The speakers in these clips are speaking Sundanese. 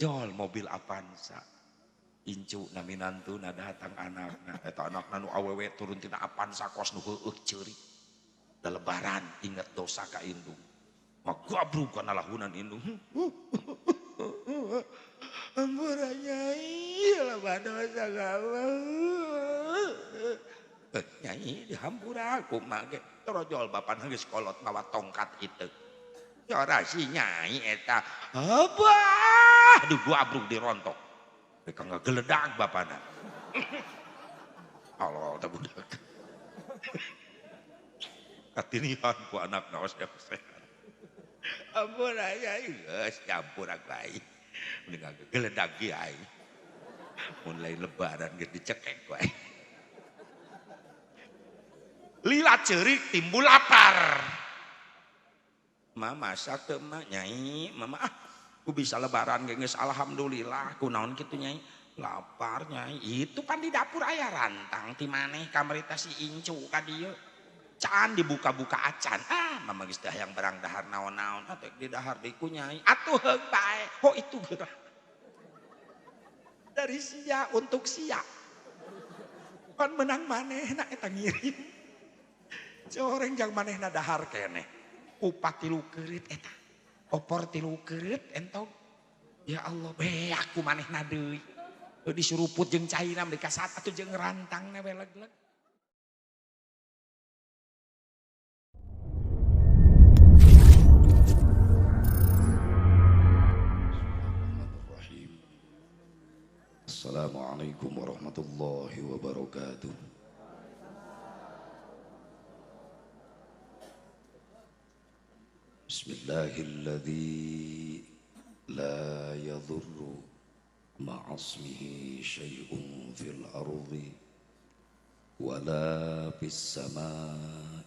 Jol mobil Avanza. Incu na minantuna datang anakna. Eta anakna nu awewe turun tina Avanza kos nu heueuh ceurik. Da lebaran inget dosa ka indung. Magabrug kana lahunan indung. Ampura nyai, loba dosa ka Allah. Nyai dihampura kumaha ge torojol bapana geus kolot mawa tongkat itu. Ora si nyai eta. Abah, aduh gabrug dirontok. Mereka ngageledag bapana. Allah teh budak. Katinihan ku anakna oseh-osehan. Ampura nyai, geus campur bae. Mending ngageledag ge aing. Mun lain lebaran geus dicekek ku aing. Lila ceurik timbul lapar. Ma masak teu emak nyai, mama ah ku bisa lebaran ge geus alhamdulillah kunaon kitu nyai. Lapar nyai. Itu pan di dapur aya rantang ti maneh kamarita si incu ka dieu. Can dibuka-buka acan. Ah mama geus teu hayang barang dahar naon-naon. Ah teh di dahar deui ku nyai. Atuh heug bae. Oh itu geura. Dari sia untuk sia. Pan menang manehna eta ngirim. Coreng jang manehna dahar keneh. Kupat tilu keureut eta. Opor tilu keureut entog. Ya Allah, beak ku manehna deui. Disuruput jeung caina mereka saat atuh jeung rantangna we leg-leg. Assalamualaikum warahmatullahi wabarakatuh. Bismillahilladzi la yadhurru ma'asmihi syai'un fil ardi wala fis samai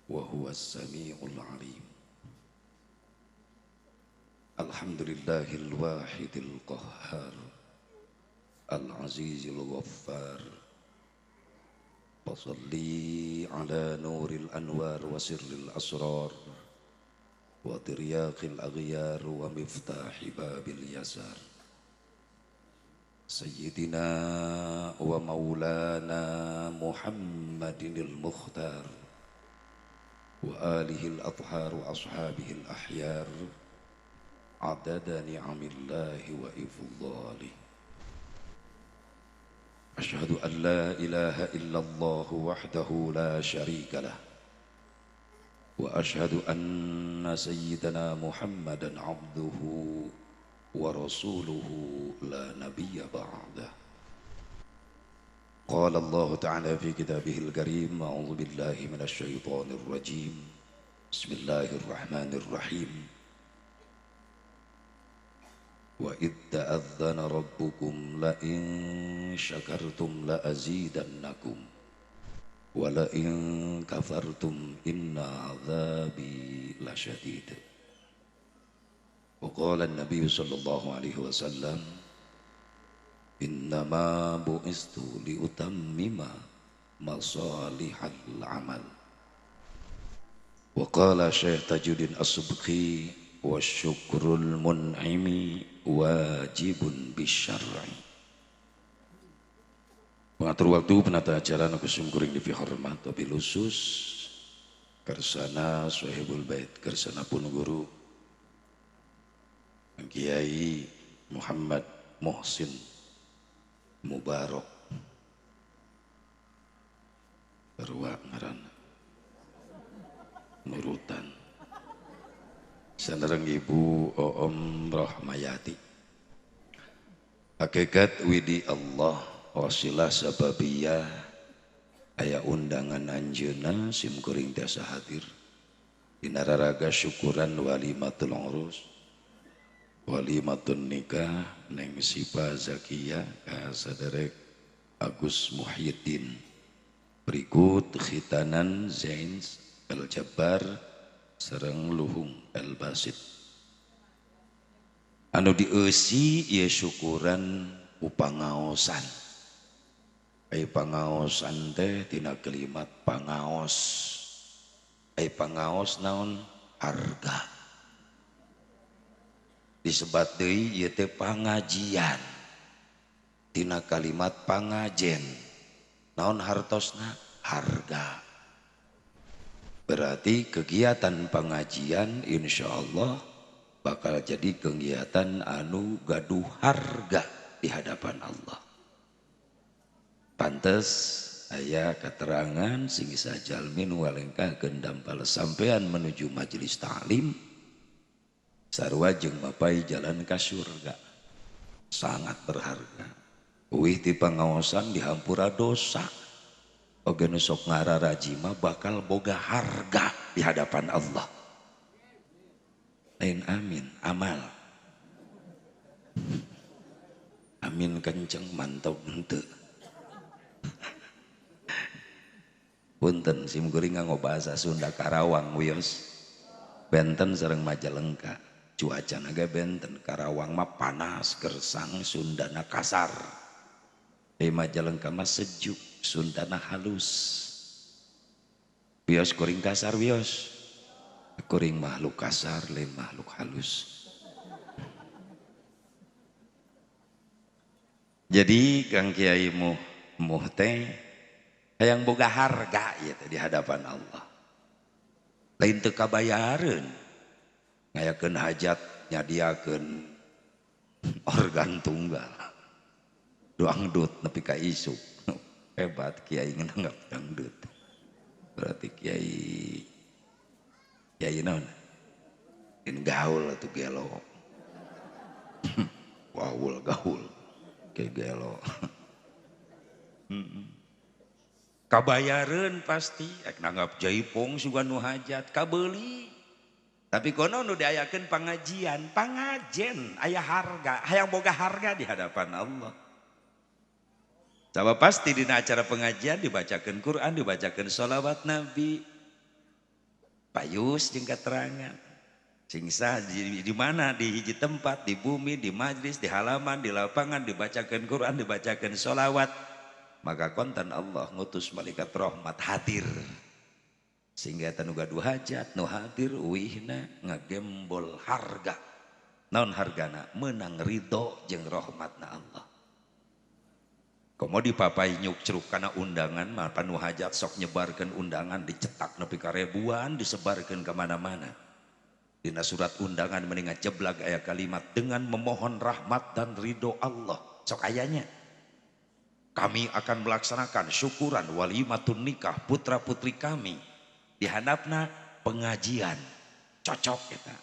wa huwas samiul alim. Alhamdulillahil wahidil qahhar al-azizil ghaffar. Wassalli ala nuril anwar wa sirril asrar wa tiryaqil aghyar wa miftahi babil yasar. Sayyidina wa maulana Muhammadinil mukhtar wa alihil athhar wa ashabihil ahyar adada ni'amillahi wa ifdhalih. Asyhadu an la ilaha illallah wahdahu la syarika lah wa asyhadu anna sayyidana Muhammadan abduhu wa rasuluhu la nabiyya ba'dah. Qala Allah ta'ala fi kitabihil karim, a'udzu billahi minasy syaithanir rajim. Bismillahirrahmanirrahim. Wa id ta'adzana rabbukum la in syakartum la azidannakum wa la in kafartum inna 'adzabi lasyadid. Wa qala an-nabiy sallallahu alaihi wasallam, innama bu'istu liutammima masalihal amal. Wa qala Syekh Tajuddin As-Subki, wa syukrul mun'imi wajibun bisyar'i. Pengatur waktu penata acara nu kusum kuring dipihormat tapi khusus kersana Sohibul Bait, kersana pun guru Kiai Muhammad Muhsin Mubarok. Sarua ngaranna nurutan. Sanareng Ibu Oom Rohmayati. Hakikat widi Allah wasilah sababiyah aya undangan anjeunna sim kuring tiasa hadir dina raraga syukuran walimatul urus walimatun nikah Neng Sipa Zakia ka saderek Agus Muhyiddin. Berikut khitanan Zain El Jabbar sareng Luhung El Basit. Anu dieusi ieu syukuran upangaosan. Ai pangaosan teh tina kalimat pangaos. Ai pangaos naon? Harga. Disebat deui ieu teh pangajian. Tina kalimat pangajen. Naon hartosna? Harga. Berarti kegiatan pengajian insya Allah bakal jadi kegiatan anu gaduh harga di hadapan Allah. Pantes aya keterangan sing sajalmi nu ngalengkahkeun dampal sampean menuju majelis taklim sarua jeung mapai jalan ka surga. Sangat berharga. Uih ti pangaosan dihampura dosa. Oge nu sok ngararaji mah bakal boga harga di hadapan Allah. Lain amin, amal. Amin kenceng mantap henteu. Punten sim kuring nganggo bahasa Sunda Karawang wios. Benten sareng Majalengka. Cuacana ge benten, Karawang mah panas, gersang, Sundana kasar. Di Majalengka mah sejuk, Sundana halus. Wios kuring kasar wios. Kuring makhluk kasar, lain makhluk halus. Jadi Kang Kiai Muh teh hayang boga harga ieu teh di hadapan Allah. Lain teu kabayareun. Ngayakeun hajat nyadiakeun organ tunggal. Dangdut nepi ka isuk. Hebat kiai nganggap dangdut. Berarti kiai kiai naon? In gaul atuh gelo. Gaul gaul. Kayak gelo. Kabayareun pasti ek nanggap jaipong sugan nu hajat kabeuli. Tapi kono nu diayakeun pangajian, pangajen aya harga, hayang boga harga di hadapan Allah. Sabab pasti dina acara pengajian dibacakeun Quran, dibacakeun sholawat Nabi. Payus jeung katerangan. Sing sah di mana, di hiji tempat, di bumi, di majlis, di halaman, di lapangan dibacakeun Quran, dibacakeun sholawat. Maka konten Allah ngutus malaikat rahmat hadir. Sehingga eta nu gaduh hajat, nu hadir uihna ngagembol harga. Naon hargana? Menang ridho jeung rahmatna Allah. Komo dipapai nyukcruk kana undangan mah panu hajat sok nyebarkeun undangan dicetak nepi ka ribuan disebarkeun ka mana-mana. Dina surat undangan mending ngajeblag aya kalimat dengan memohon rahmat dan ridho Allah. Sok ayanya. Kami akan melaksanakan syukuran walimatun nikah putra-putri kami. Di handapna pengajian. Cocok eta.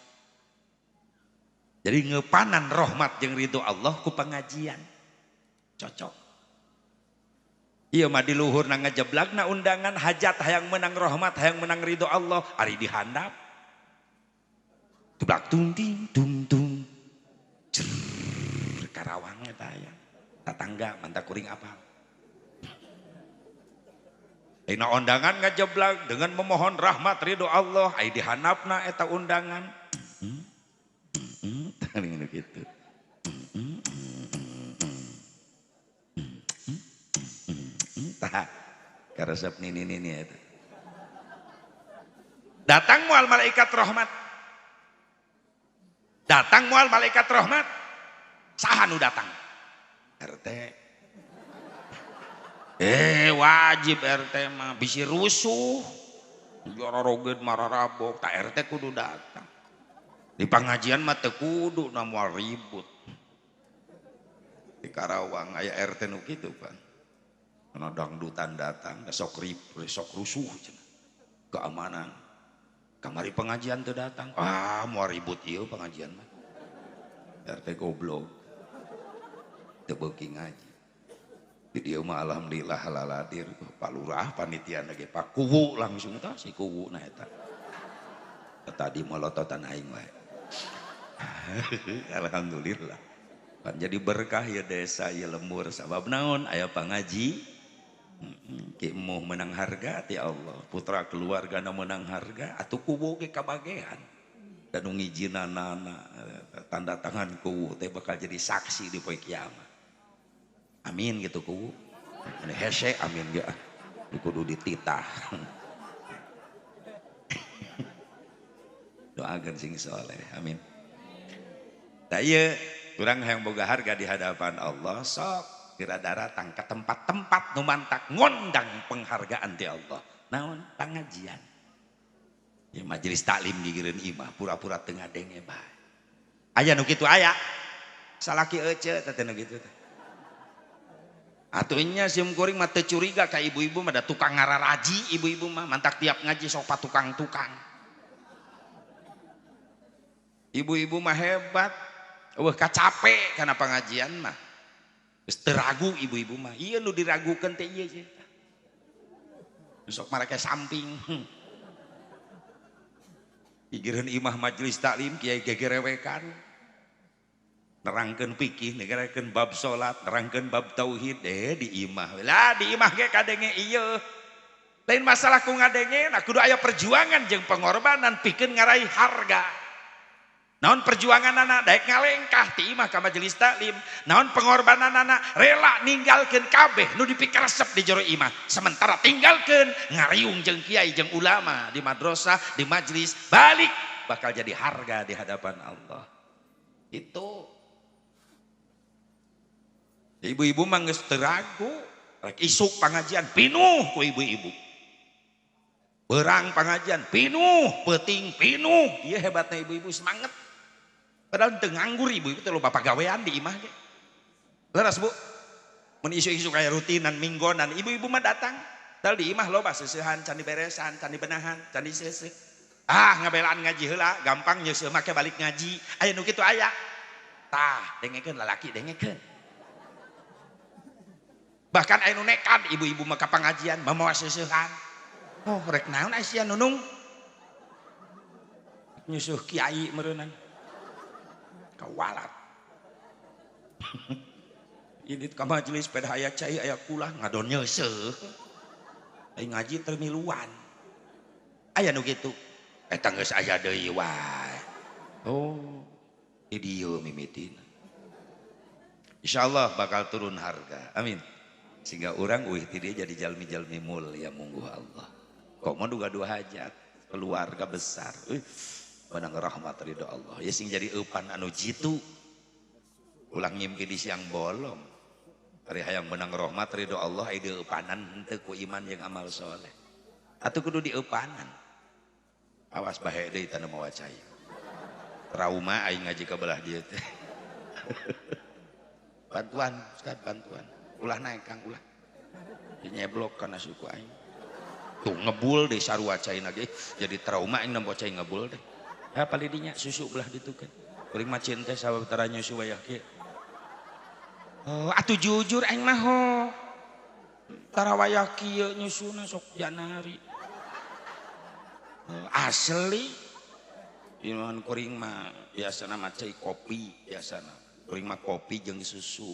Jadi ngepanan rahmat jeung ridho Allah ku pengajian. Cocok. Iya mah di luhur na ngajeblagna undangan hajat hayang menang rahmat hayang menang ridho Allah ari di handap. Tublak tung ting tung tung. Cer Karawang eta aya. Tatangga mantap kuring apa. Dina undangan ngajeblag dengan memohon rahmat ridho Allah ai dihandapna eta undangan. Gitu. Tah karesep nini nini eta. Datang moal malaikat rahmat. Datang moal malaikat rahmat. Saha nu datang? RT. Wajib RT mah bisi rusuh. Jorogeun mararabok, tak RT kudu datang. Di pengajian mah teu kudu na moal ribut. Di Karawang aya RT nu kitu pan. Kana dangdutan datang, sok ribut, sok rusuh cenah. Keamanan. Kamari pengajian teu datang. Ah, moal ribut ieu pengajian mah. RT goblok. Teu beuki ngaji. Di dieu mah alhamdulillah halaladir Pak Lurah panitia ge Pak Kuwu langsung tah si Kuwu na eta. Tadi molototan aing wae. Alhamdulillah. Pan jadi berkah ya desa ya lembur sabab naon aya pangaji. Ki moh menang harga ti Allah, putra keluargana menang harga atuh kuwu ge kabagean. Dan nu ngijinanana tanda tangan kuwu teh bakal jadi saksi di poe kiamat. Amin gitu kuwu. Anu hese amin ge ah. Kudu dititah. Doakeun sing soleh. Amin. Tah ieu urang hayang boga harga di hadapan Allah sok geura daratang ka tempat-tempat nu mantak ngondang penghargaan ti Allah. Naon? Pangajian. Ya majelis taklim gigireun imah pura-pura teu ngadenge bae. Aya nu kitu aya. Salaki ece teh nu kitu teh. Atuh nya sim kuring mah teu curiga ka ibu-ibu mah da tukang ngararaji ibu-ibu mah mantak tiap ngaji sok patukang-tukang. Ibu-ibu mah hebat. Eueuh kacape kana pangajian mah. Geus teu ragu ibu-ibu mah. Ieu nu diragukeun teh ieu sih. Sok marake samping. Gigireun imah majelis taklim kiai gegerewekan. Nerangkeun fikih, nerangkeun bab salat, nerangkeun bab tauhid di imah. Lah di imah ge kadenge ieu. Lain masalah ku ngadenge, nah kudu aya perjuangan jeung pengorbanan pikeun ngaraih harga. Naon perjuanganana daek ngalengkah ti imah ka majelis taklim. Naon pengorbananana rela ninggalkeun kabeh nu dipikaresep di jero imah. Sementara tinggalkeun ngariung jeung kiai jeung ulama di madrasah, di majelis, balik bakal jadi harga di hadapan Allah. Itu ibu-ibu mah geus teu ragu, rek isuk pangajian pinuh ku ibu-ibu. Berang pangajian pinuh, peuting pinuh. Ieu hebatna ibu-ibu semangat. Padahal teu nganggur ibu-ibu teh loba pagawean di imah ge. Leres Bu. Mun isu-isu kaya rutinan minggonan, ibu-ibu mah datang. Padahal di imah loba seuseuhan, can diberesan, can dibenahan, can diseuseuh. Ah, ngabelaan ngaji heula, gampang nyeuseuh make balik ngaji. Aya nu kitu aya. Tah, dengekeun lalaki dengekeun. Bahkan aya nu nekat ibu-ibu mah ka pangajian mamawa seuseuhan. Oh, rek naon sia nunung? Nyusuh kiai meureunnan. Kawalat. Ini ka majelis pada aya cai aya kulah ngadon nyeuseuh. Ai ngaji teu miluan. Aya nu kitu. Eta geus aya deui wae. Oh, di dieu mimitina. Insyaallah bakal turun harga. Amin. Sehingga orang uih ti dia jadi jalmi-jalmi mulia mungguh Allah. Kok mau duga dua hajat, keluarga besar. Menang rahmat ridho Allah. Ya sing jadi eupan anu jitu. Ulah ngimpi di siang bolong. Ari hayang menang rahmat ridho Allah ide eupanan henteu ku iman jeung amal soleh. Atuh kudu dieupanan. Awas bahe deui tanu mawa cai. Trauma aing ngaji ka belah dieu teh. Bantuan, Ustaz, bantuan. Ulah naik Kang, ulah. Dinyeblok kana suku aing. Tuh ngebul deh sarua cai lagi. Jadi trauma aing nempo cai ngebul deh. Ya paling dinya susu belah ditukeun. Kuring mah cinta sabab tara nyusu wayah kieu. Oh, atuh jujur aing mah ho. Tara wayah kieu nyusuna sok janari. Oh, asli. Iman kuring mah biasana mah cai kopi biasana. Kuring mah kopi jeung susu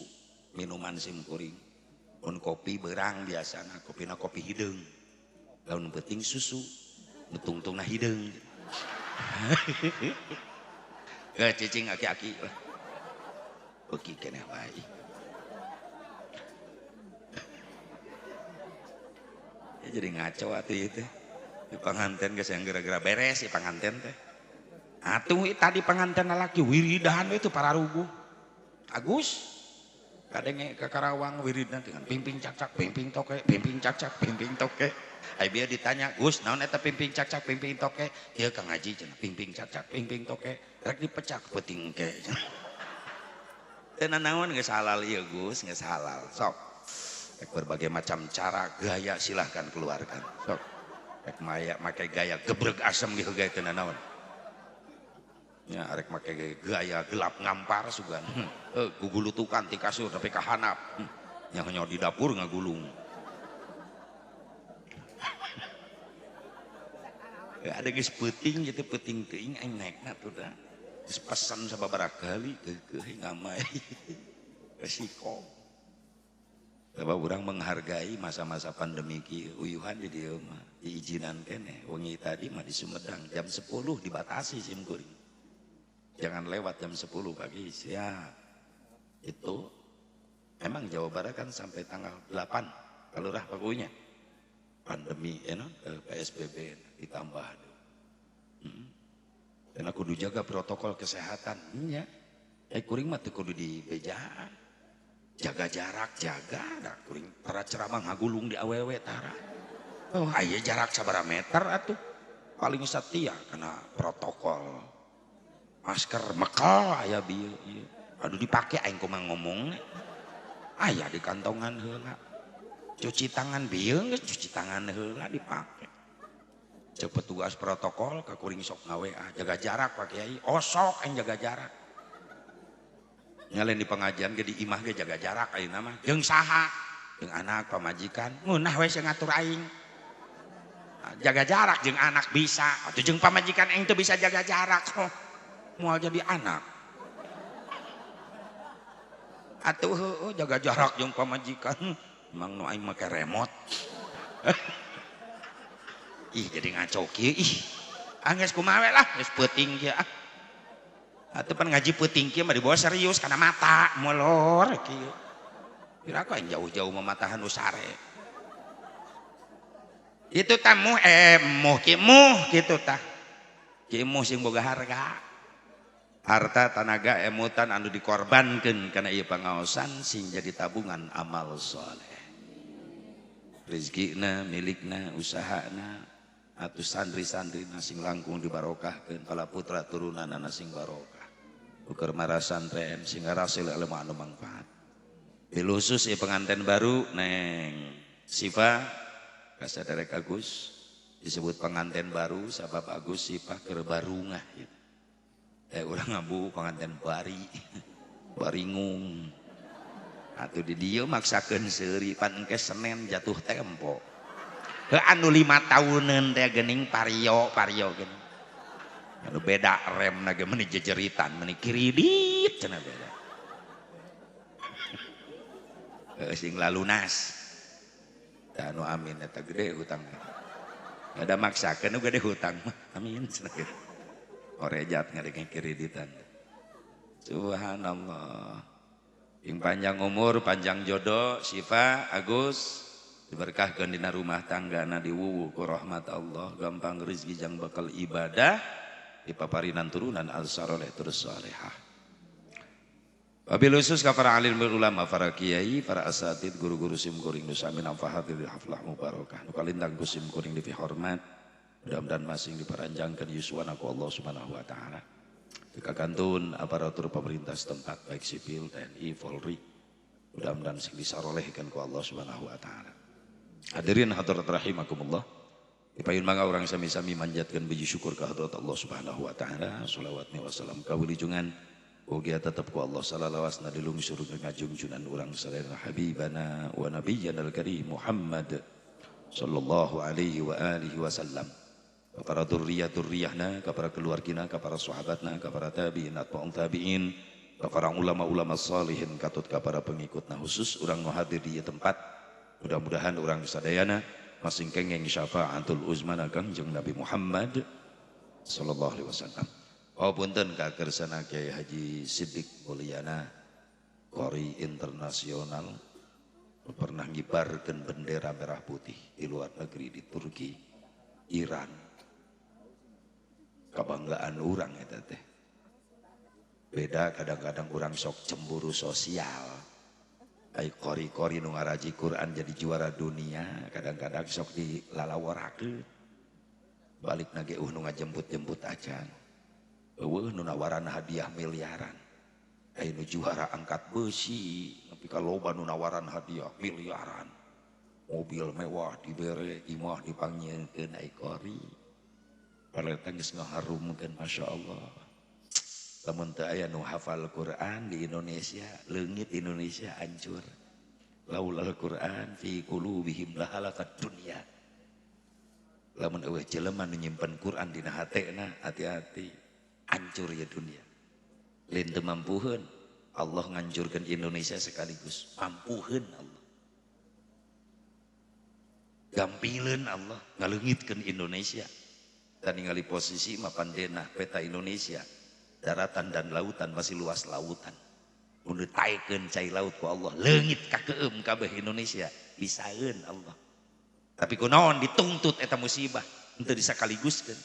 minuman sim kuring. Mun kopi berang biasana, kopina kopi hideung. Lamun penting susu, nu tungtungna hideung. Ge cicing aki-aki lah. Beuki keneh wae. Ya jadi ngaco atuh ieu teh. Di panganten geus yang gara-gara beres si panganten teh. Atuh tadi panganten lalaki wiridan we teu pararuguh. Agus kadenge ke Karawang wiridna dengan pimping cakcak, pimping toke, pimping cakcak, pimping toke. Ai bieu ditanya, "Gus, naon eta pimping cakcak, pimping toke?" Ieu Kang Haji cenah, pimping cakcak, pimping toke. Rek dipecak peuting ke. Teu nanaon geus halal ieu Gus, geus halal. Sok. Rek berbagai macam cara gaya silahkan keluarkan. Sok. Rek maya make gaya gebreg asem ge gaya teu nanaon. Ya rek make gaya gelap ngampar sugan. Gugulutukan ti kasur tapi ka handap. Nyaho di dapur ngagulung. Ya, ada geus peuting gitu peuting teuing aing naekna tuh dah. Geus pesan sababaraha kali keukeuh ngamai. Resiko. Sebab urang menghargai masa-masa pandemi kieu uyuhan di dieu mah diizinan keneh. Wengi tadi mah di Sumedang jam 10 dibatasi sim kuring. Jangan lewat jam 10 pagi, siap. Itu memang Jawa Barat kan sampai tanggal 8 kalau rah pakunya. Pandemi PSBB ditambah. Dan aku kudu jaga protokol kesehatan nya. Kuring mah teu kudu dibejaan. Jaga jarak, jaga da kuring tara ceramah ngagulung di awewe tara. Oh, aya jarak sabaraha meter atuh. Paling setia kana protokol. Masker mekel aya bieu ieu. Aduh dipake aing kumaha ngomongna. Aya di kantongan heula. Cuci tangan bieu geus cuci tangan heula dipake. Cek petugas protokol ka kuring sok ngaWA, jaga jarak Pak Kiai. Osok aing jaga jarak. Nyalen di pengajian ge di imah ge jaga jarak ayeuna mah. Jeung saha? Jeung anak pamajikan. Ngeunah we sing ngatur aing. Jaga jarak jeung anak bisa, atuh jeung pamajikan aing teu bisa jaga jarak. Oh, moal jadi anak. Atuh heueuh jaga jarak jeung pamajikan. Emang nu aing make remote. Ih jadi ngaco kieu ih. Ah geus kumaha we lah, geus peuting kieu ah. Atuh pan ngaji peuting kieu mah dibawa serius kana mata molor kieu. Pira ku aing jauh-jauh mematahan nu sare. Itu tamu muh ki muh kitu tah. Ki muh sing boga harga. Harta tanaga emutan anu dikorbankeun kana ieu pangaosan sing jadi tabungan amal soleh. Rezekina, milikna, usahana atuh santri-santrina sing langkung dibarokahkeun, kala putra turunanana sing barokah. Ukur marasantren sing ngarasil ilmu anu mangfaat. Bil khusus ieu pengantin baru Neng Sifa kasaderek Agus disebut pengantin baru sabab Agus Sifa keur barungah gitu. Urang ngabu pengantin bari baringung. Atuh di dieu maksakeun seuri pan engke Senin jatuh tempo. Heuh anu 5 tauneun teh geuning pario pario geuning. Anu beda remna ge meuni jejeritan meuni kiridit cenah beda. Heuh sing lalunas. Da anu amin eta gede hutang. Ada maksakeun nu gede hutang mah amin cenah gitu. Orejat ngadengin kreditan. Subhanallah. Yang panjang umur, panjang jodoh, Syifa, Agus, diberkahkan dina rumah tangga na diwuwuh ku rahmat Allah, gampang rezeki jang bakal ibadah, dipaparinan turunan al-saroleh terus salehah. Wabil khusus ka para alim ulama, para kiai, para asatid, guru-guru sim kuring nu sami namfahatil haflah mubarakah. Nu kalintang ku sim kuring dipihormat. Mudah-mudahan masing diparanjangkan yuswana ku Allah Subhanahu wa taala. Kekantun aparatur pemerintah setempat baik sipil, TNI, Polri. Mudah-mudahan sing disarolehkeun ku Allah Subhanahu wa taala. Hadirin hadirat rahimakumullah. Dipayun mangga urang sami-sami manjatkeun puji syukur ka hadrat Allah Subhanahu wa taala. Shalawat wa salam ka wilijungan ugia tetep ku Allah salalawasna dilungsur ngajungjunan urang sadayana habibana wa nabiyyana al-karim Muhammad sallallahu alaihi wa alihi wasallam. Kepada dzurriyyah-dzurriyyahna, kepada keluargina, kepada sahabatna, kepada tabi'in atau tabi'in, kepada ulama-ulama salihin, katut kepada pengikutna khusus urang nu hadir di tempat. Mudah-mudahan urang sadayana masing kenging syafaatul uzmana Kangjeng Nabi Muhammad sallallahu alaihi wasallam. Oh punten ka kersana Kiai Haji Siddiq Mulyana Qori internasional pernah ngibarkeun bendera merah putih di luar negeri di Turki, Iran. Kebanggaan urang eta teh. Beda kadang-kadang urang sok cemburu sosial. Ai kori-kori nu ngaraji Quran jadi juara dunia, kadang-kadang sok dilalaworakeun. Balik nage nu ngajemput-jemput acan. Eueuh nu nawaran hadiah miliaran. Ai nu juara angkat besi, nepi ka loba nu nawaran hadiah miliaran. Mobil mewah dibere, imah dipanggieunkeun ai kori. Paleta geus ngaharumkeun Masya Allah. Lamun teu aya nu hafal Quran di Indonesia, leungit Indonesia hancur. Laulal Quran fi qulubihim lahalakat dunya. Lamun eueuh jelema nu nyimpen Quran dina hatena, hati-hati hancur ya dunia. Lain teu mampuheun Allah ngancurkeun Indonesia sekaligus. Mampuheun Allah. Gampileun Allah ngaleungitkeun Indonesia. Dan ningali posisi mapan denah peta Indonesia, daratan dan lautan masih luas lautan. Mun ditaekeun cai laut ku Allah, leungit kakeum kabeh Indonesia, bisaeun Allah. Tapi kunaon dituntut eta musibah, henteu disakaliguskeun.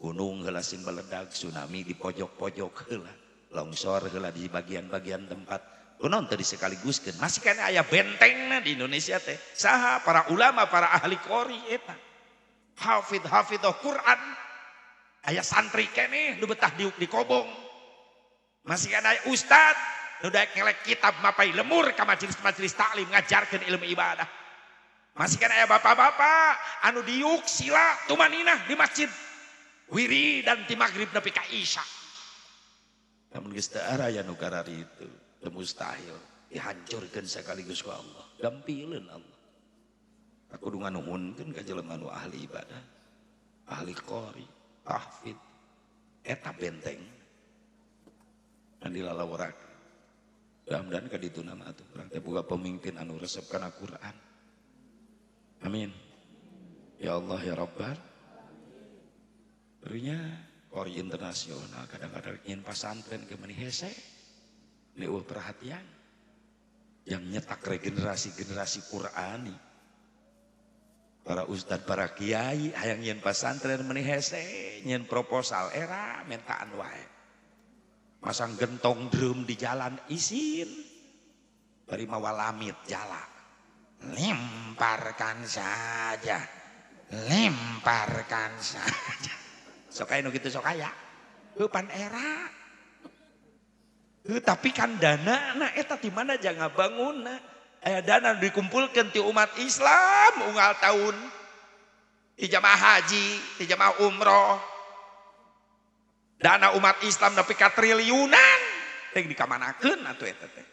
Gunung heula sing beledag, tsunami di pojok-pojok heula. Longsor heula di bagian-bagian tempat. Kunaon teu disekaliguskeun? Masih keneh aya bentengna di Indonesia teh. Saha para ulama, para ahli qori eta. Hafidh hafidhah Quran. Aya santri keneh nu betah diuk di kobong. Masih keneh aya ustad nu daek ngelek kitab mapai lemur ka majelis-majelis taklim ngajarkeun ilmu ibadah. Masih keneh aya bapak-bapak anu diuk sila tumaninah di masjid. Wiridan ti magrib nepi ka isya. Namun geus teu aya nu karari itu, teu mustahil dihancurkeun sekaligus ku Allah. Gampileun Allah. Aku kudu nganuhunkeun ka jelema nu ahli ibadah, ahli qori, tahfidz. Eta benteng. Dan dilalaworak. Mudah-mudahan ka dituna mah atuh urang teh boga pemimpin anu resep kana Quran. Amin. Ya Allah ya Rabbal. Barunya qori internasional kadang-kadang ingin pasantren ke meni hese. Leuweuh perhatian yang nyetak regenerasi-generasi Qurani. Para ustad, para kiai hayang nyeun pasantren meni hese, nyeun proposal era mentaan wae. Masang gentong drum di jalan isin. Bari mawa lamit jala. Lemparkan saja. Lemparkan saja. Sok aya nu kitu sok aya. Heuh pan era. Heuh tapi kan dana na eta di mana jangan bangunna. Aya dana dikumpulkeun ti umat Islam unggal tahun. Ti jamaah haji, ti jamaah umroh. Dana umat Islam nepi ka triliunan. Teh dikamanakeun atuh eta teh.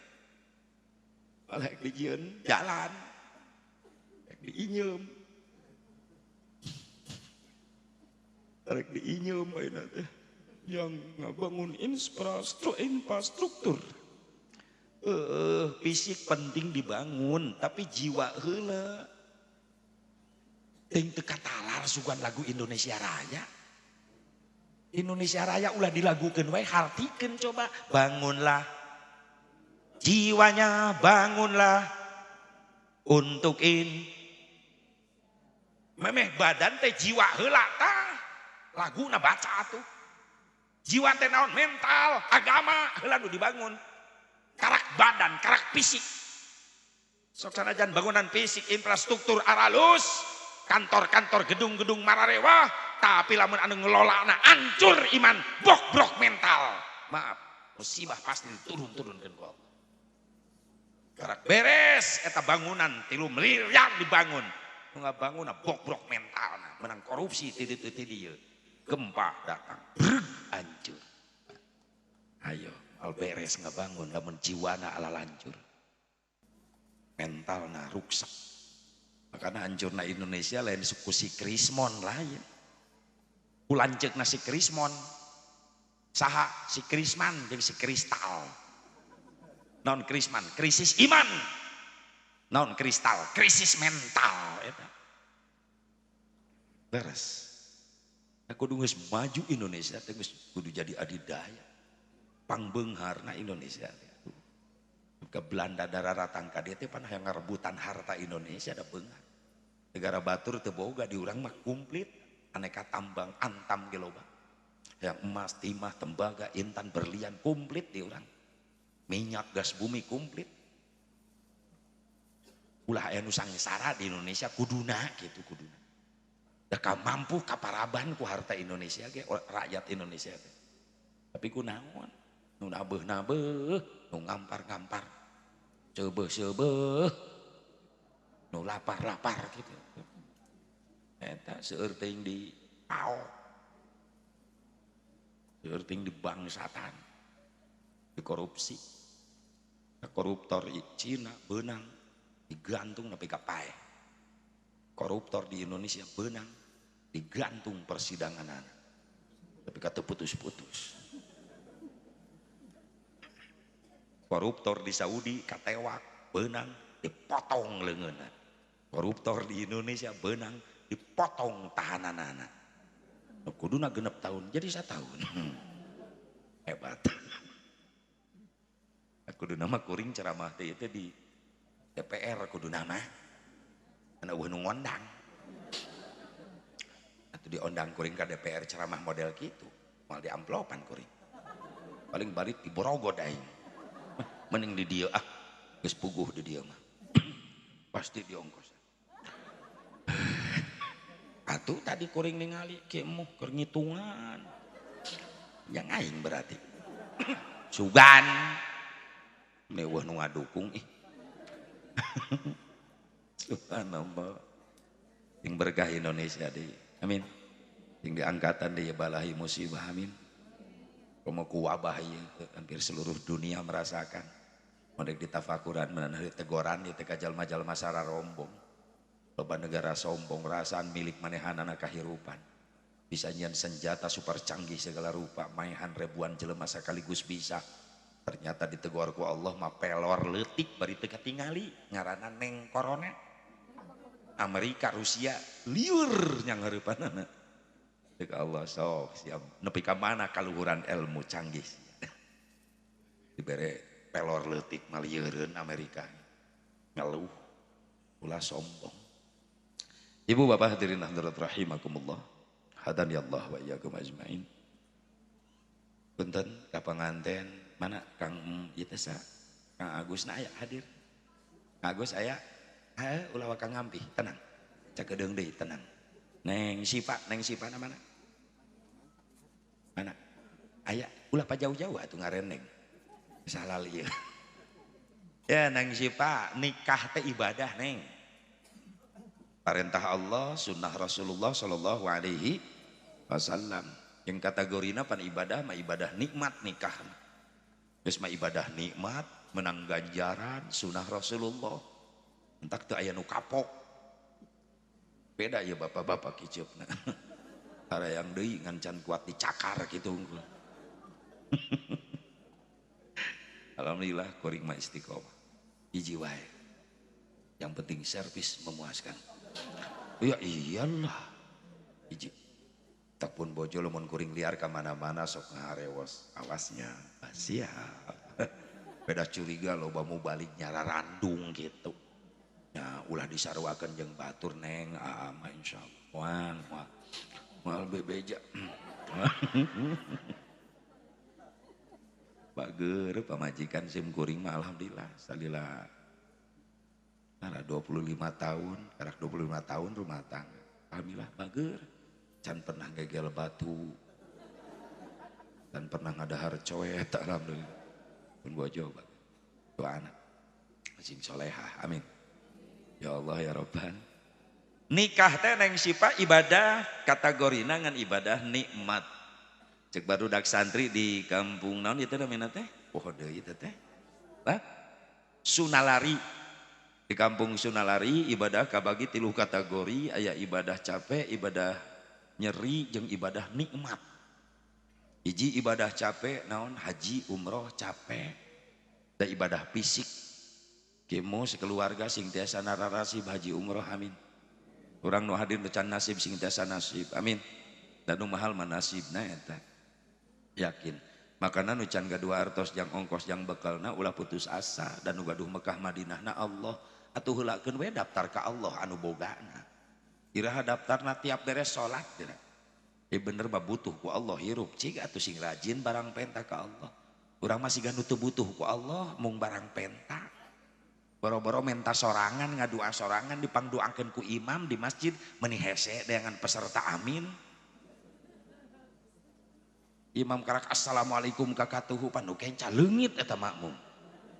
Balik dijieun jalan. Rek diinyeum. Rek diinyeum ayeuna teh. Yang ngabangun infrastruktur. Fisik penting dibangun, tapi jiwa heula. Teuing teu katalar sugan lagu Indonesia Raya. Indonesia Raya ulah dilagukeun wae, hartikeun coba. Bangunlah jiwanya, bangunlah untuk in. Memeh badan teh jiwa heula tah. Laguna baca atuh. Jiwa teh naon? Mental, agama heula nu dibangun. Karak badan, karak fisik. Sok sanajan bangunan fisik, infrastruktur aralus, kantor-kantor, gedung-gedung mararewah, tapi lamun anu ngelolana hancur iman, bok-brok mental. Maaf, musibah pasti diturun-turunkeun ku Allah. Karak beres eta bangunan 3 miliar dibangun. Nu ngabangunna bok-brok mentalna, menang korupsi ti ditu ti dieu. Gempa datang, breg hancur. Ayo, al beres ngabangun lamun jiwana ala lancur. Mentalna ruksak. Makanya hancurna Indonesia lain suku si Krismon lain. Ku lanceukna si Krismon. Saha si Krisman jeung si Kristal. Naon Krisman? Krisis iman. Naon kristal? Krisis mental eta. Beres. Kudu geus maju Indonesia teh geus kudu jadi adidaya. Pangbeungharna Indonesia teh. Ke Belanda dararatang ka dieu teh pan hayang ngarebutan harta Indonesia da beunghar. Negara batur teu boga di urang mah komplit aneka tambang antam ge loba. Yang emas, timah, tembaga, intan, berlian komplit di urang. Minyak, gas bumi komplit. Ulah aya nu sangsara di Indonesia kuduna gitu kuduna. Da mampu kaparaban ku harta Indonesia ge rakyat Indonesia teh. Tapi ku naon? Nu nabeuh-nabeuh, nu ngampar-ngampar. Seubeuh-seubeuh. Nu lapar-lapar gitu. Eta seueur teuing di paok. Seueur teuing di bangsatan. Di korupsi. Koruptor Cina beunang digantung nepi ka paeh. Koruptor di Indonesia beunang digantung persidanganana. Tapi kata putus-putus. Koruptor di Saudi katewak beunang dipotong leungeunna. Koruptor di Indonesia beunang dipotong tahananana. Kuduna 6 tahun jadi 1 tahun. Hebat. Kudu nama kuring ceramah teh itu di DPR kudu nama. Ana eueuh nu ngondang. Atuh diondang kuring ka DPR ceramah model kitu, moal diamplopan kuring. Paling balik di Borogod aing. Mending di dieu ah. Geus puguh di dieu mah. Pasti diongkos. Atuh tadi kuring ningali ki emuh keur ngitungan. Yang aing berarti. Sugan. Mewah nu ngadukung ih. Subhanallah. Yang berkah Indonesia deui. Amin. Yang diangkatan deui balahi musibah amin. Komo ku wabah ieu hampir seluruh dunia merasakan. Modek ditafakuran meunang tegoran ieu teh ka jalma-jalma sararombong. Loba negara sombong rasaan milik manehanana kahirupan. Bisa nyian senjata super canggih segala rupa, maehan ribuan jelema sakaligus bisa. Ternyata ditegor ku Allah mah pelor leutik bari teu katingali ngaranna neng corona. Amerika, Rusia liur nyangareupanana. Deuk Allah sok siap nepi ka mana kaluhuran ilmu canggih. Dibere pelor leutik mah lieureun Amerika. Ngeluh ulah sombong. Ibu bapak hadirin hadirat rahimakumullah. Hadani Allah wa iyyakum ajmain. Punten ka panganten mana Kang ieu teh sa? Kang Agus na aya hadir. Kang Agus aya? Heuh ulah waka ngampih, tenang. Cakedeung deui tenang. Neng Sipa na mana? Mana? Aya ulah pajauh-jauh atuh ngareneng. Salah ieu. Ya Neng Sipa nikah teh ibadah neng. Perintah Allah, sunnah Rasulullah sallallahu alaihi wasallam. Yang kategorina pan ibadah mah ibadah nikmat nikah. Geus mah ibadah nikmat, menang ganjaran sunnah Rasulullah. Entak teu aya nu kapok. Beda ya bapak-bapak kiceupna. Harayang deui ngan can kuat dicakar kitu unggul. Alhamdulillah kuring mah istiqomah. Hiji wae. Yang penting servis memuaskan. Ya iyalah. Hiji. Tak pun bojo lamun kuring liar ka mana-mana sok ngaharewos awasnya. Siap. Beda curiga loba mu balik nyararandung gitu. Ya ulah disaruakeun jeung batur neng aa mah insyaallah. Moal moal. Moal bebeja. Bager pamajikan sim kuring mah alhamdulillah salila karena 25 tahun, karak 25 tahun rumah tangga. Alhamdulillah bager. Can pernah gegel batu. Dan pernah ngadahar coet alhamdulillah. Pun bojo bager. Dua anak. Sing solehah, amin. Ya Allah ya Robban. Nikah teh neng sipa ibadah kategorina ngan ibadah nikmat. Cek barudak santri di kampung naon ieu teh namina teh? Poho deui teh teh. Hah? Sunalari. Di kampung Sunalari ibadah kabagi tilu kategori, aya ibadah capek, ibadah nyeri, jeung ibadah nikmat. Hiji ibadah capek naon haji umroh capek. Da ibadah fisik. Kemo sekeluarga sing tiasa nararasib haji umroh amin. Urang nu hadir nu can nasib sing tiasa nasib amin. Da nu mahal mah nasibna eta. Yakin. Makana nu can gaduh artos jang ongkos jang bekalna ulah putus asa dan nu gaduh Mekah Madinahna Allah atuh heulakeun we daftar ka Allah anu bogana. Iraha daftarna tiap beres salat dina. Bener mah butuh ku Allah hirup cig atuh sing rajin barang penta ka Allah. Urang mah siga nu teu butuh ku Allah mung barang penta. Boro-boro menta sorangan ngadua sorangan dipangdoakeun ku imam di masjid meuni hese dengan peserta amin. Imam karak assalamualaikum kakatuhu pan nu kenca leungit eta makmum.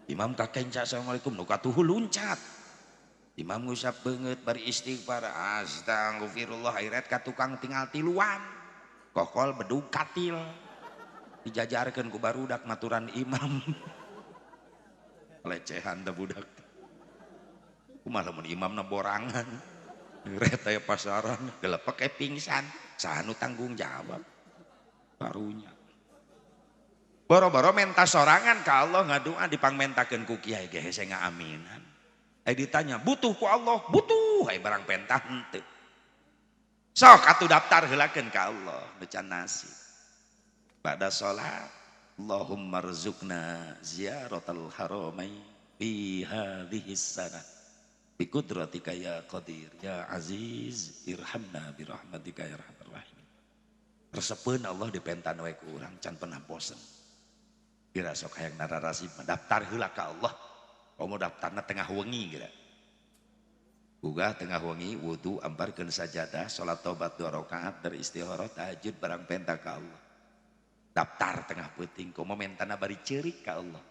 Imam kakenca assalamualaikum nu katuhu luncat. Imam ngusap beungeut bari istighfar astagfirullah airet ka tukang tinggal tiluan. Kokol bedug katil. Dijajarkeun ku barudak maturan imam. Lecehan teh budak. Kumaha lamun imamna borangan. Ret aya pasaran gelepek pingsan, saha nu tanggung jawab? Karunya. Boro-boro menta sorangan ka Allah ngadua dipangmentakeun ku kiai ge hese ngaaminan. Ditanya, butuh ku Allah? Butuh, ai barang pentah henteu. Sok atuh daftar heulakeun ka Allah, nu can nasib. Pada salat, Allahumma rzuqna ziyaratal haramain fi hadhihi sanah. Bi qudratika ya qadir ya aziz irhamna bi rahmatika ya arhamar rahimin. Resepeun Allah dipentan we ku urang can pernah bosen. Kira sok hayang nararasib daftar heula ka Allah. Komo daftarna tengah wengi geura. Gugah tengah wengi wudu amparkeun sajadah salat tobat 2 rakaat beristikharah tahajud barang penta ka Allah. Daftar tengah peuting komo mentana bari ceurik ka Allah.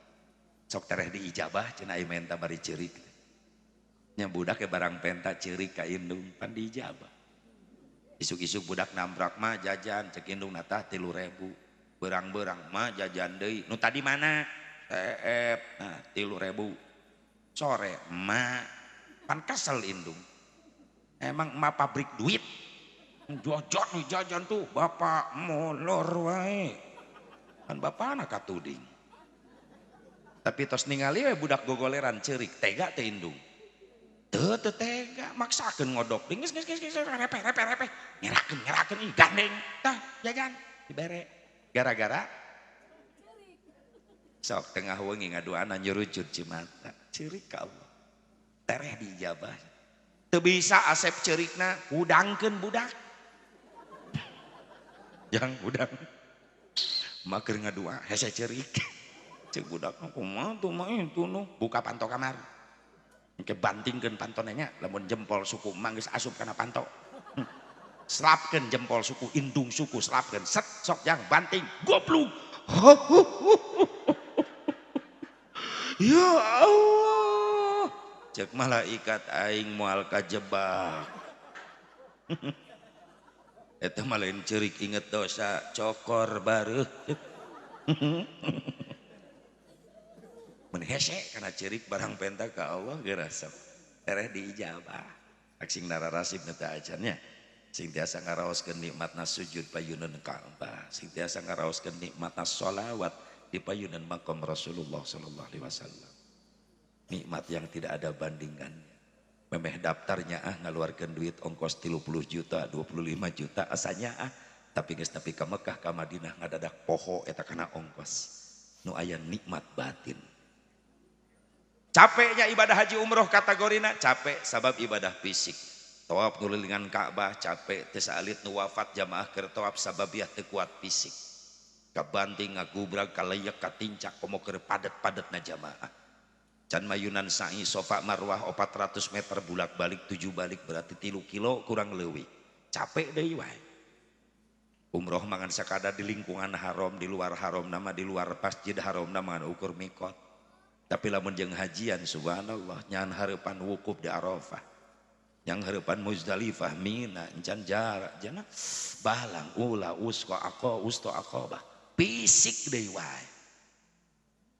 Sok tereh diijabah cenah aya menta bari ceurik. Nya budak ke barang penta ceurik ka indung pan diijabah. Isuk-isuk budak nambrak mah jajan cek indung natah 3.000. Berang-berang mah jajan deui. Nu tadi mana? TF. Nah, 3.000. Sore mah pan kesel indung. Emang emak pabrik duit. Jajan nih jajan tuh bapak molor wae. Kan bapana katuding. Tapi tos ningali we budak gogoleran ceurik tega teh indung. Teu teu tega maksakeun ngodok. Geus geus geus repeh repeh repeh. Ngerakeun ngerakeun ih gandeng. Tah jajan dibere. Gara-gara sok tengah wengi ngaduana nyurucut cimata ceurik ka Allah tereh diijabah teu bisa asep ceurikna hudangkeun budak jang hudang mah keur ngadua hese ceurik ceuk budak kumaha tuh mah itu nu buka panto kamar engke bantingkeun pantona nya lamun jempol suku mah geus asup kana panto. Selapkan jempol suku, indung suku, selapkan. Set, sok yang banting, goblok. Ya Allah. Cek malaikat aing moal kajebak. Eta mah lain ceurik inget dosa, cokor bareuh. Mun hese kana ceurik barang penta ka Allah geura sok. Tereh diijabah. Aksing nararasib nu teu acan nya. Sing tiasa ngaraoskeun nikmatna sujud payunan Ka'bah, sing tiasa ngaraoskeun nikmatna sholawat di payunan makom Rasulullah sallallahu alaihi wasallam. Nikmat yang tidak ada bandingannya. Memeh daftarnya ah ngaluarkeun duit ongkos 30 juta, 25 juta asanya ah, tapi geus nepi ka Mekah ka Madinah ngadadak poho eta kana ongkos. Nu aya nikmat batin. Capeknya ibadah haji umroh kategorina capek sabab ibadah fisik. Tawaf ngulilingan Ka'bah capek teu saalit nu wafat jamaah keur tawaf sababiah teu kuat fisik. Kabanting ngagubrag kaleyek katincak komo keur padet-padetna jamaah. Can mayunan sa'i sofa marwah 400 meter bulak-balik 7 balik berarti 3 kilo kurang leuwih. Capek deui wae. Umroh mangan sakada di lingkungan haram, di luar haram nama di luar masjid haram nama ukur mikot. Tapi lamun jeung hajian subhanallah nyan hareupan wukuf di Arafah. Yang harapan Muzdalifah, Mina, encan jarak, jana balang, ula, usko, ako, usto, akobah. Fisik deui wae.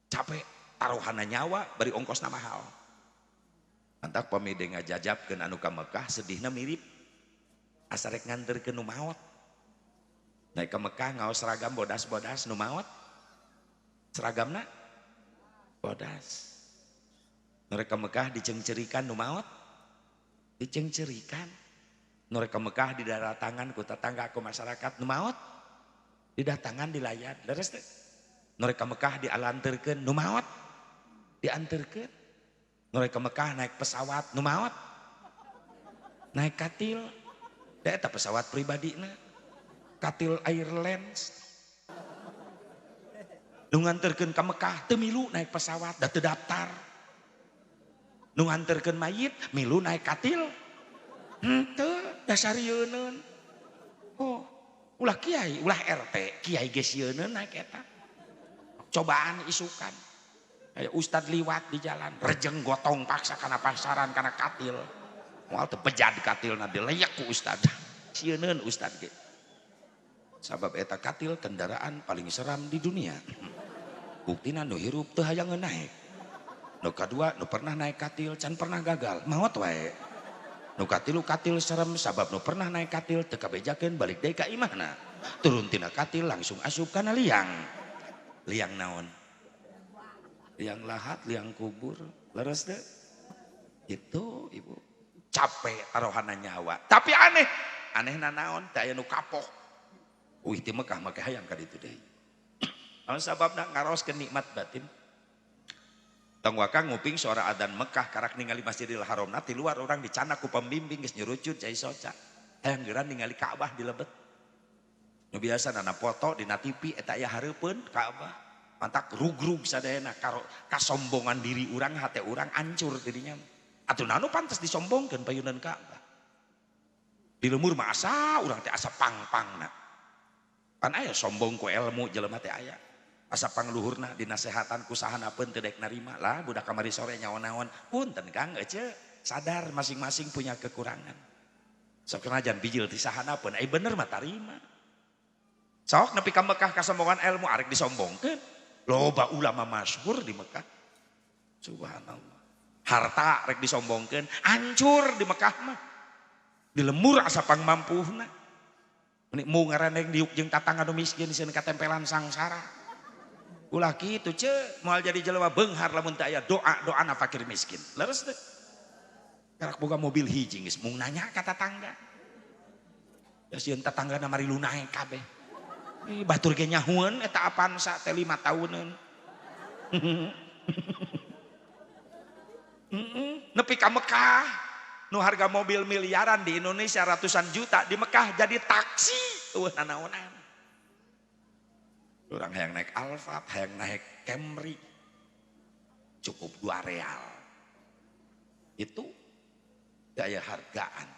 Capek, taruhana nyawa, bari ongkosna mahal. Mantak pamide ngajajabkeun anu ka Mekah sedihna mirip. Asa rek nganterkeun nu maot. Naik ka Mekah ngaos seragam bodas-bodas nu maot. Seragamna bodas. Mereka Mekah dicengcerikan nu maot. Dicengcerikan. Mereka Mekah didaratangan ku tetangga ku masyarakat nu maot didatangan dilayat leres teh. Mereka Mekah dialanterkeun nu maot dianterkeun. Mereka Mekah naik pesawat nu maot naik katil da eta pesawat pribadina katil Airlines nu nganterkeun ka Mekah teu milu naik pesawat da teu daftar. Nu nganterkeun mayit milu naik katil henteu dasar yeuneun. Oh, ulah kiai, ulah RT, kiai geus yeuneun naik eta. Cobaan isukan. Aya ustad liwat di jalan, rejeng gotong paksa kana pasaran kana katil. Moal teu bejad katilna dileyek ku ustad. Sieun ustad ge. Sabab eta katil kendaraan paling seram di dunia. Buktina nu hirup teu hayang naik. Nu kadua nu pernah naik katil can pernah gagal, maot wae. Nu katilu katil serem sabab nu pernah naik katil teu kabejakeun balik deui ka imahna. Turun tina katil langsung asup kana liang. Liang naon? Liang lahat, liang kubur. Leres teu? Itu ibu. Capek taruhana nyawa. Tapi aneh, anehna naon? Teu aya nu kapok. Uih ti Mekah make hayang ka ditu deui. Naon sababna ngaraoskeun nikmat batin. Tong waka nguping suara adzan Mekah karak ningali Masjidil Haram na ti luar orang dicanak ku pembimbing geus nyurucut cai soca. Hayang geura ningali Ka'bah di lebet. Nu biasa nana foto dina TV eta aya hareupeun Ka'bah. Mantak rugrug sadayana kasombongan diri urang hate urang hancur dirinya. Atuh nanu pantes disombongkeun payunan Ka'bah. Di lemur mah asa urang teh asa pang-pangna. Pan aya sombong ku ilmu jelema teh aya. Asa pangluhurna dinasehatan ku sahana pun teu daek narima lah budak kamari sore nyaon-naon. Punten Kang ece sadar masing-masing punya kekurangan. Sok najan bijil ti sahana pun ai bener mah tarima. Sok nepi ka Mekah kasombongan ilmu arek disombongkeun. Loba ulama masyhur di Mekah. Subhanallah. Harta rek disombongkeun, hancur di Mekah mah. Di lemur asa pangmampuhna. Meni mu ngaraneng diuk jeung tatangga nu miskin sieun katempelan sangsara. Ulah kitu ce, moal jadi jelema beunghar lamun teu aya doa-doana fakir miskin. Leres teu? Karak boga mobil hiji geus mung nanya ka tatangga. Ya sieun tatanggana mari lunae kabeh. Ih batur ge nyahueun eta Avanza teh 5 tahuneun. Nepi ka Mekah nu harga mobil miliaran di Indonesia ratusan juta di Mekah jadi taksi eueuh nanaonan. Urang hayang naik Alphard, hayang naik Camry cukup 2 real. Itu daya hargaan.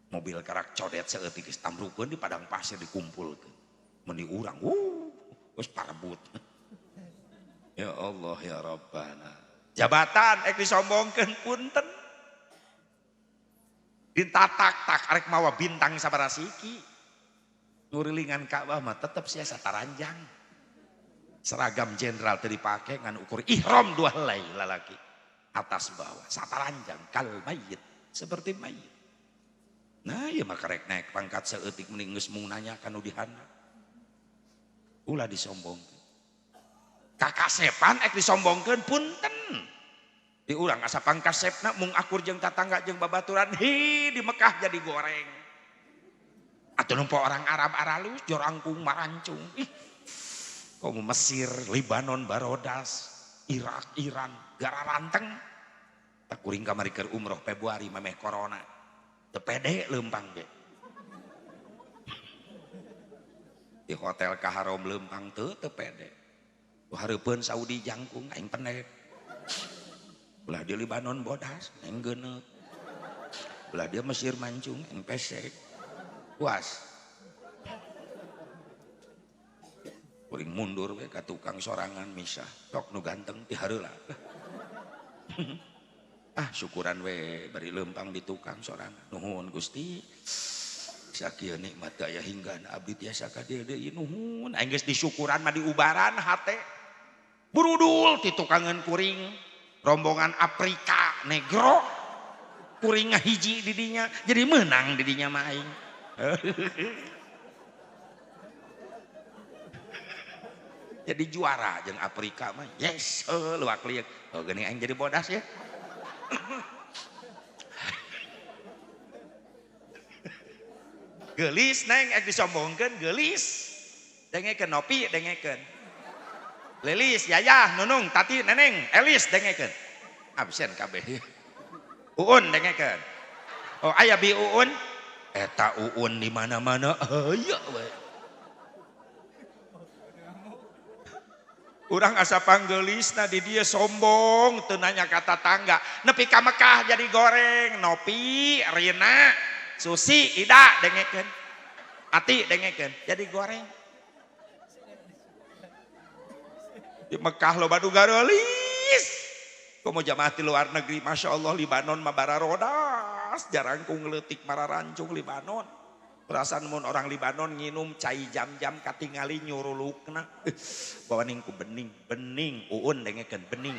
Mobil karak codet saeutik geus tamrukeun di padang pasir dikumpulkeun. Mun di urang, geus parebut. Ya Allah ya Rabbana. Jabatan ek disombongkeun punten. Ditatak-tak arek mawa bintang sabaraha siki. Ngurilingan Ka'bah mah tetep sia sataranjang. Seragam jenderal teu dipake ngan ukur ihram 2 helai lalaki. Atas bawah sataranjang kal mayit seperti mayit. Nah ieu mah karek naik pangkat saeutik mending geus mung nanya ka nu dihandap. Ulah disombongkeun. Kakasepan ek disombongkeun punten. Di urang asa pangkasepna mung akur jeung tatangga jeung babaturan hi di Mekah jadi goreng. Atuh nempo orang Arab aralus jorangkung marancung. Ih. Komo Mesir, Libanon, Barodas, Irak, Iran, gararanteng. Tak kuring kamari keur umroh Februari memeh corona. Teu pede leumpang ge. Di hotel Kaharom leumpang teu pede. Hareupeun Saudi jangkung aing pendek. Belah dia Libanon bodas aing geuneuk. Belah dia Mesir mancung aing pesek. Puas. Kuring mundur we ka tukang sorangan misah. Tok nu ganteng ti hareula. Ah syukuran we bari leumpang di tukang sorangan. Nuhun Gusti. Sakieu nikmat aya hingga abdi tiasa ka dieu deui nuhun. Aing geus disyukuran mah diubaran hate. Burudul ti tukangan kuring rombongan Afrika negro kuring ngahiji didinya jadi menang didinya mah aing. Jadi juara jeung Afrika mah yes luak liuk. Oh geuning aing jadi bodas ya. Geulis neng ek disombongkeun geulis. Dengekeun Nopi dengekeun. Lilis, Yayah, Nunung, Tati, Neneng, Elis dengekeun. Absen kabeh. Uun dengekeun. Oh aya bi Uun. Eta Uun di mana-mana aya we. Urang asa panggeulisna di dieu sombong teu nanya ka tatangga. Nepi ka Mekah jadi goreng. Nopi, Rina, Susi, Ida dengekeun. Ati dengekeun jadi goreng. Di Mekah loba nu gareulis. Komo jamaah di luar negeri, Masya Allah Libanon mah bararodas, jarangkung leutik mararancung Libanon. Perasaan mun orang Libanon nginum cai jam-jam katingali nyurulukna. Bawa ningku bening, bening, uun dengekeun bening.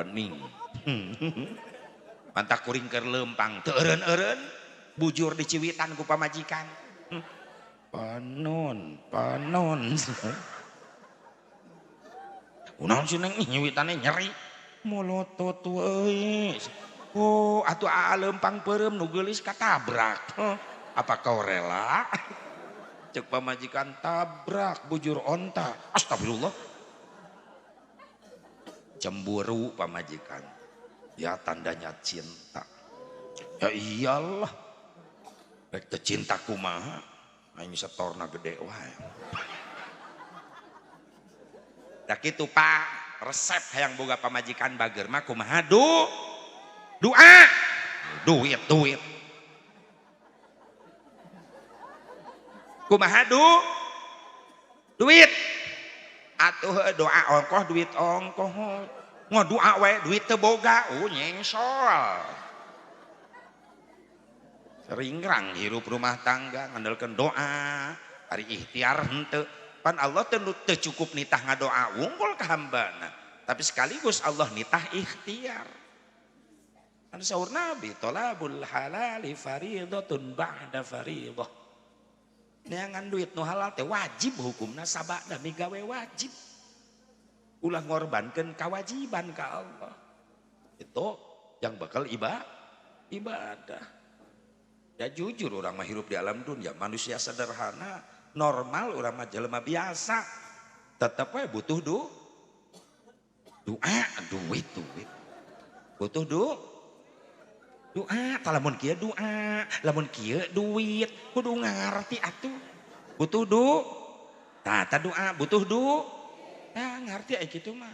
Bening. Mantak kuring keur leumpang teu eureun-eureun, bujur diciwitan ku pamajikan. Panon, panon. Kunaon sih neng nyiwitannya nyeri. Molotot euy. Oh, atuh aa leumpang peureum nu geulis katabrak. Apa kau rela? Cek pamajikan tabrak bujur onta. Astagfirullah. Cemburu pamajikan. Ya tandanya cinta. Ya iyalah. Rek teu cinta kumaha? Aing setorna gede wae. Da kitu Pak, resep hayang boga pamajikan bager mah kumaha doa. Duit duit. Kumaha duit. Atuh doa ongkoh duit ongkoh. Ngodoa we duit teu boga, nyengsol. Seringrang hirup rumah tangga ngandalkeun doa, ari ikhtiar henteu. Pan Allah teu cukup nitah ngadoa wungkul ka hambana, tapi sekaligus Allah nitah ikhtiar. Kan saur Nabi, tolabul halali faridatun ba'da faridah. Neangan duit nu halal teh wajib hukumna sabada migawe wajib. Ulah ngorbankeun kewajiban ka Allah. Itu yang bakal ibadah. Ya jujur orang mah hirup di alam dunia, manusia sederhana, normal orang mah jelema biasa. Tetep we butuh doa, duit, duit. Butuh doa, lamun kieu doa, lamun kieu duit, kudu ngarti atuh. Butuh doa, tah doa, butuh doa. Nah, ngarti aya kitu mah.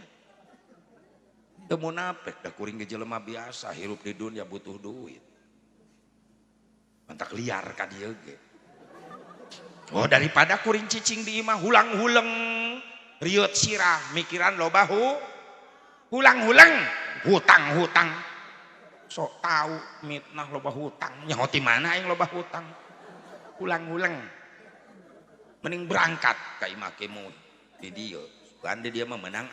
Teu munafik da kuring ge jelema biasa hirup di dunia butuh duit. Mantak liar ka dieu ge. Oh, daripada kuring cicing di imah hulang-huleng, riut sirah, mikiran loba hulang-huleng, hutang-hutang. Sok tahu mitnah loba hutang, nyaho ti mana aing loba hutang. Hulang-huleng. Mending berangkat ka imah kemu di dieu. Sugan di dieu mah menang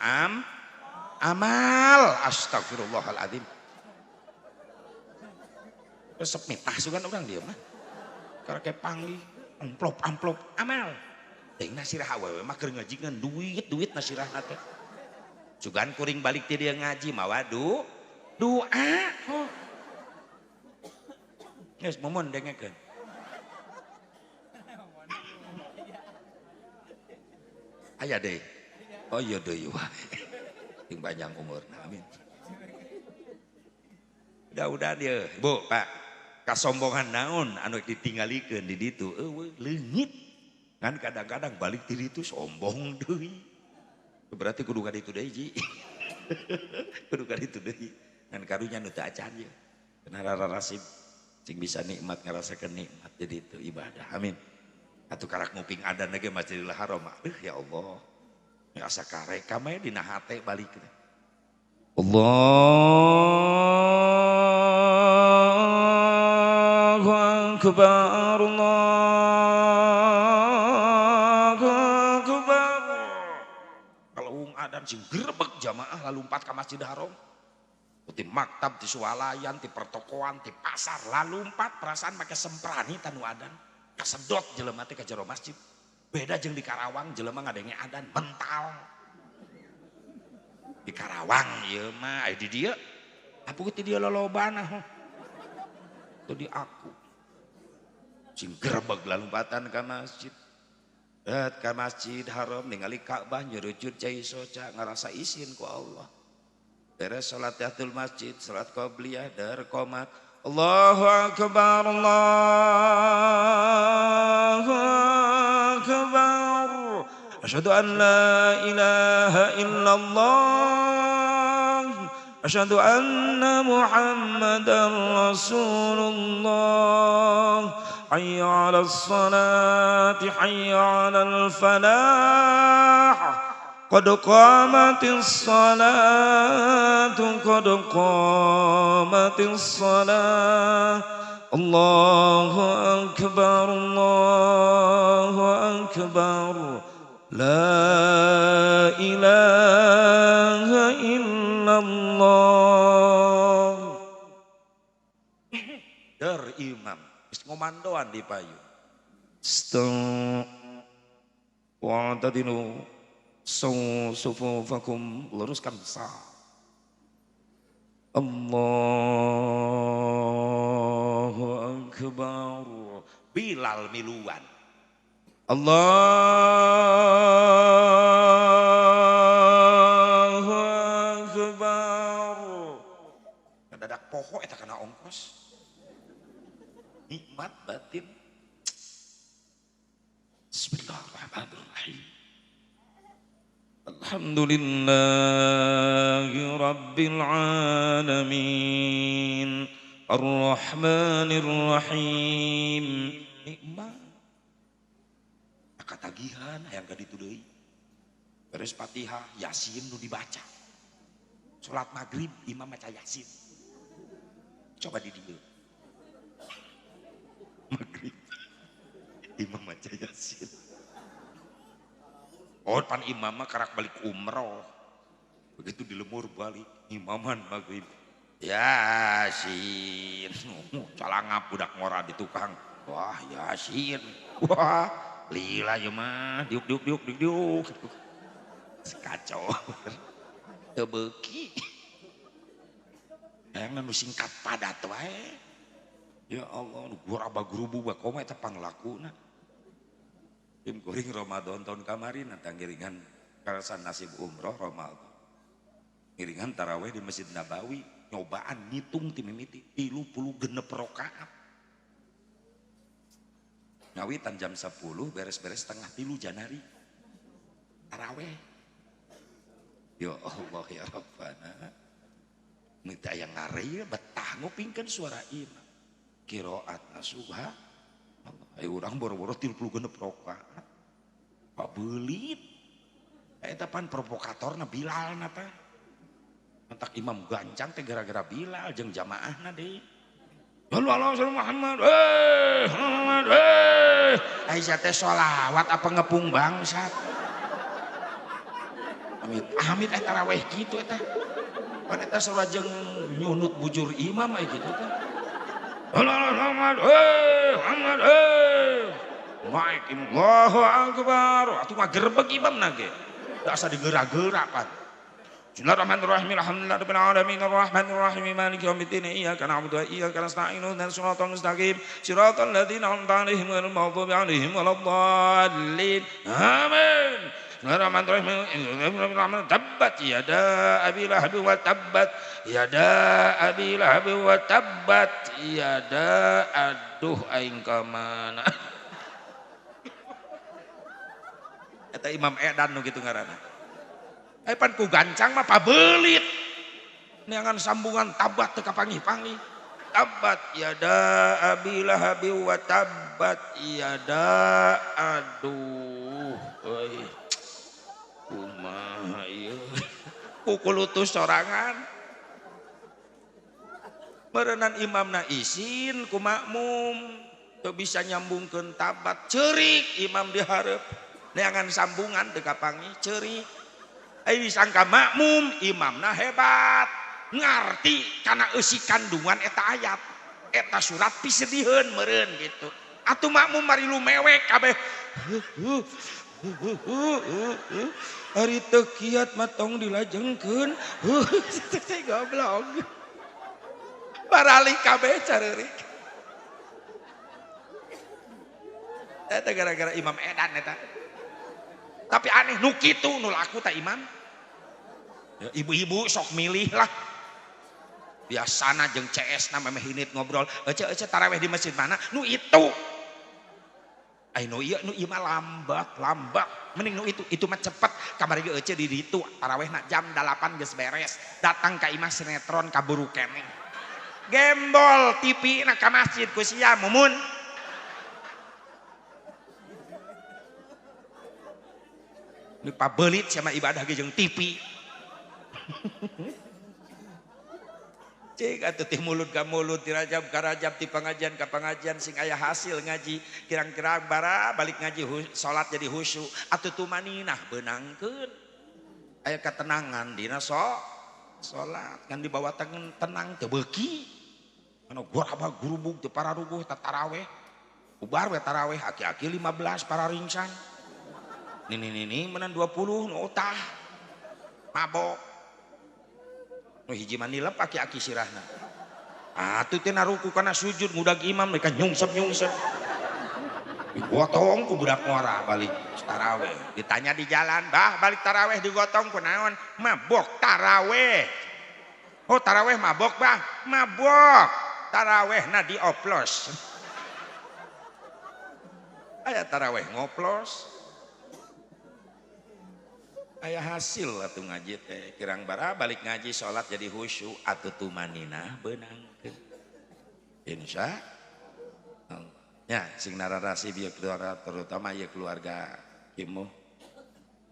amal. Astagfirullahaladzim. Resep mitnah sugan orang dia mah. Karena kayak panggih, amplop-amplop amal. Teuing nasirah awewe mah keur ngaji ngan duit-duit nasirahna teh. Sugan kuring balik ti dia ngaji mawa doa. Oh. Geus momon dengekeun. Aya deui. Oh iya deui wae. Sing panjang umurna amin. Udah-udah dia, Bu, Pak. Kasombongan naon anu ditinggalikeun di ditu eueuh leungit. Kan kadang-kadang balik ti ditu sombong deui. Berarti kudu ka ditu deui ji. Kudu ka ditu deui. Ngan karunya nu teu acan ye. Cenah rarasib sing bisa nikmat ngarasakeun nikmat jadi itu ibadah. Amin. Atuh karak nguping adan ge Masjidil Haram. Aduh ya Allah. Asa kareka mah dina hate balik teh. Allahu akbar, Allahu akbar. Kalau wong adan sing grebeg jamaah lalumpat ka Masjidil Haram. Di maktab, di swalayan, di pertokoan, di pasar lalumpat perasaan make semprani tanu adan. Kasedot jelema teh ka jero masjid. Beda jeung di Karawang jelema ngadenge adan mental. Di Karawang ieu mah aya di dieu. Apa ti dieu lolobana heuh. Teu di aku. Sing grebeg lalumpatan ka masjid. Dat ka Masjid Haram ningali Ka'bah nyerujud cai soca ngarasa isin ku Allah. Beres salat tahiyatul masjid, salat qabliyah, dar qomat. Allahu akbar, Allahu akbar. Asyhadu an la ilaha illallah. Asyhadu anna Muhammadan Rasulullah. Hayya 'alas salati, hayya 'alal falah. Qad qamatis salatu, qad qamatis salah. Allahu akbar, Allahu akbar. La ilaha illallah. Der imam geus ngomandoan di payun. Stau wa'tadilu sufufakum, luruskan saf. Allahu akbar. Bilal miluan. Allahu akbar. Dadak poho eta kana ongkos. Nikmat batin. Bismillahirrahmanirrahim. Alhamdulillahi rabbil alamin arrahmanir rahim. Nikmat katagihan hayang ka ditu deui. Beres Fatihah, Yasin nu dibaca. Salat maghrib imam maca Yasin. Coba di dieu. Maghrib imam maca Yasin. Oh pan imam mah karak balik umroh. Begitu dilemur balik imaman maghrib. Yasin. Calangap budak ngora di tukang. Wah Yasin. Wah lila ya mah diuk diuk diuk diuk diuk. Kacau. Teu beuki. Hayang nu singkat padat wae. Ya Allah nu guraba gurubu bakoma eta panglakuna. Tim kuring Ramadan tahun kemarin ngiringan karasan nasib umroh Ramadan. Ngiringan taraweh di Masjid Nabawi nyobaan ngitung ti mimiti 36 rakaat. Ngawitan jam 10 beres-beres 2:30 Janari. Taraweh. Ya Allah ya Rabbana. Minta aya ngari betah ngupingkeun suara imam. Qiraatna subha. Ayo urang boro-boro 36 rakaat. Pak beulit. Eta pan provokatorna Bilal na teh. Mentak imam gancang teh gara-gara Bilal jeung jamaahna deui. Lalu Allah Muhammad, Muhammad, Aisyah teh sholawat apa ngepung bangsat. Amit amit eta taraweh kitu eta. Pan eta saurang jeung nyunut bujur imam aya kitu teh. Muhammad, Muhammad, naik imam, Allahu Akbar. Atuh ngagerebeg imam na ge. Da asa digeura-geura pan. Bismillahirrahmanirrahim. Alhamdulillahirabbil alamin arrahmanirrahim maliki yaumiddin iyyaka na'budu wa iyyaka nasta'in ihdinas siratal mustaqim siratal ladzina an'amta 'alaihim ghairil maghdubi 'alaihim waladdallin. Amin. Bismillahirrahmanirrahim. Tabbat yada abi lahab wa tabbat yada abi lahab wa tabbat yada aduh aing ka mana. Eta imam edan nu kitu ngaranna. Pan ku gancang mah pabelit. Neangan sambungan tabat teu kapanggih-panggih. Tabat yada abi lahab wa tabbat yada aduh euy. Kumaha ieu? Kukulutus sorangan. Meureunan imamna isin ku makmum teu bisa nyambungkeun tabat ceurik imam di hareup. Neangan sambungan teu kapanggih ceurik. Ai disangka makmum imamna hebat ngarti kana eusi kandungan eta ayat eta surat pisedieun meureun gitu atuh makmum mari lumewek kabeh ari teu kiat mah tong dilajengkeun teh goblok baralik kabeh careurik eta gara-gara imam edan eta. Tapi aneh nu kitu nu laku ta imam. Ya, ibu-ibu sok milih lah. Biasana jeung CS na memeh hinit ngobrol, ece ece taraweh di masjid mana? Nu itu. Ai nu ieu nu ieu mah lambat, lambat. Mending nu itu mah cepet. Kamari ge ece di ditu tarawehna jam 8 geus beres. Datang ka imah sinetron kaburu keneh. Gembol TV na ka masjid ku sia mumun. Ini pabelit sama ibadah ge jeung TV. Cik atuh ti mulut ka mulut, ti rajab ka rajab, ti pengajian ka pengajian sing aya hasil ngaji. Kirang-kirang bara balik ngaji salat jadi khusyuk atuh tumaninah beunangkeun. Aya ketenangan dina salat kan dibawa tenang teu beuki. Anu guraba gurubug teu pararuguh ta taraweh. Ubar we taraweh aki-aki 15 para ringsan. Nini-nini menang 20 nu utah mabok nu hiji mah nilep aki-aki sirahna atuh teh naruku kana sujud ngudag imam mereka nyungsep-nyungsep digotong ku budak ngora balik taraweh ditanya di jalan bah balik taraweh digotong ku naon mabok taraweh oh taraweh mabok bah mabok tarawehna dioplos aya taraweh ngoplos. Aya hasil atuh ngaji teh kirang bara balik ngaji salat jadi khusyuk atuh tumaninah beunangkeun. Insya Allah. Ya sing nararasi bieu keluarga terutama ieu keluarga Kimuh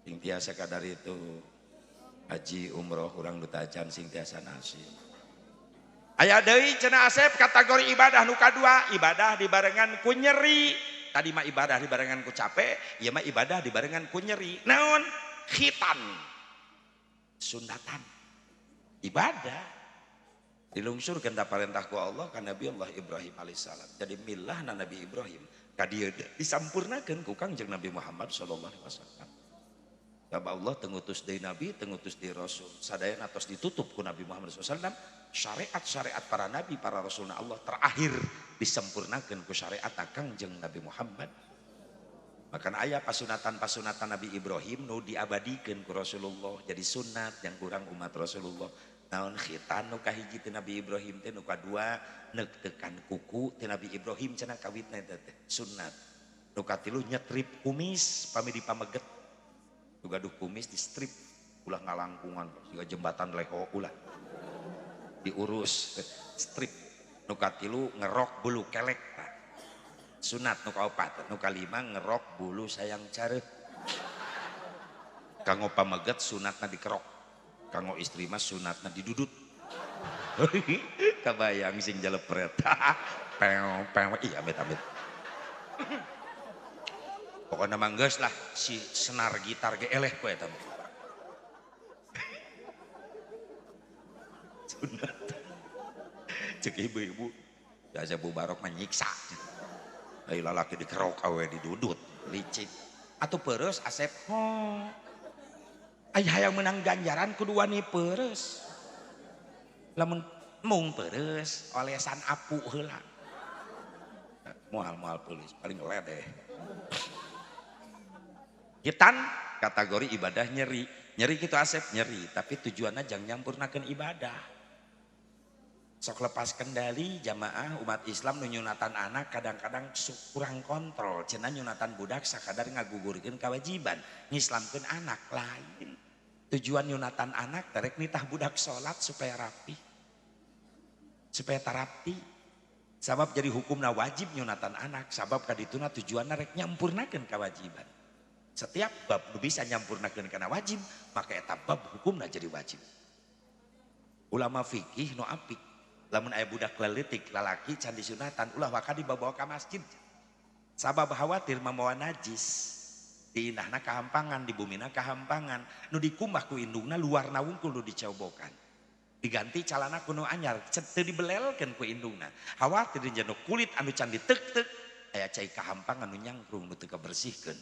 sing tiasa kadar itu haji umroh urang nu tacan sing tiasa nasib. Aya deui cenah Asep kategori ibadah nu kadua, ibadah dibarengan ku nyeri. Tadi mah ibadah dibarengan ku capek, ieu mah ibadah dibarengan ku nyeri. Naon? Khitan. Sunatan. Ibadah dilungsurkeun ta parentah ku Allah ka Nabi Allah Ibrahim alaihissalam. Jadi milahna Nabi Ibrahim ka dieu disampurnakeun ku Kangjeng Nabi Muhammad sallallahu alaihi wasallam. Sabab Allah teu ngutus deui nabi, teu ngutus deui rasul. Sadayana tos ditutup ku Nabi Muhammad sallallahu alaihi wasallam. Syariat-syariat para nabi, para rasulna Allah terakhir disempurnakeun ku syariat Kangjeng Nabi Muhammad. Bahkan aya pasunatan-pasunatan Nabi Ibrahim nu diabadikeun ku Rasulullah jadi sunat yang kurang umat Rasulullah. Naon khitan nu kahiji teh Nabi Ibrahim teh nu kadua neuk-teukan kuku teh Nabi Ibrahim cenah kawitna eta teh sunat. Nu katilu nyetrip kumis pami dipameget. Nu gaduh kumis di strip ulah ngalangkungan siga jembatan leho ulah. Diurus strip. Nu katilu ngerok bulu kelek tah. Sunat nu kaopat, nu kalima ngerok bulu sayang careuh. Kanggo pameget sunatna dikerok. Kanggo istri mah sunatna didudut. Kabayang sing jalepret. Pew pew iya amit amit. Pokokna mah geus lah si senar gitar ge eleh ku eta mah. Sunat. Cek ibu-ibu, biasa Bu Barok mah nyiksa. Ai lalaki dikerok awe didudut, licik. Atuh pereus Asep. Oh. Ai hayang menang ganjaran kudu wani pereus. Lamun mung pereus olesan apu heula. Moal-moal peulis paling ledeh. Hitan kategori ibadah nyeri. Nyeri kitu Asep nyeri, tapi tujuanna jang nyampurnakeun ibadah. Sok lepas kendali jamaah umat Islam nu nyunatan anak kadang-kadang kurang kontrol. Cenah nyunatan budak sakadar ngagugurkeun kewajiban, ngislamkeun anak lain. Tujuan nyunatan anak terek nitah budak salat supaya rapi. Supaya tarapi. Sabab jadi hukumna wajib nyunatan anak, sabab kadituna tujuanna rek nyampurnakeun kewajiban. Setiap bab nu bisa nyampurnakeun kana wajib, maka eta bab hukumna jadi wajib. Ulama fikih nu apik. Lamun aya budak leutik lalaki can disunatan ulah waka dibawa ka masjid. Sabab khawatir mamawa najis. Diindahna kahampangan, di bumina kahampangan, nu dikumbah ku indungna luarna wungkul nu dicobokan. Diganti calana ku nu anyar, teu dibelelkeun ku indungna. Khawatir di jero kulit anu can ditek-tek aya cai kahampangan nu nyangkrung nu teu kabersihkeun.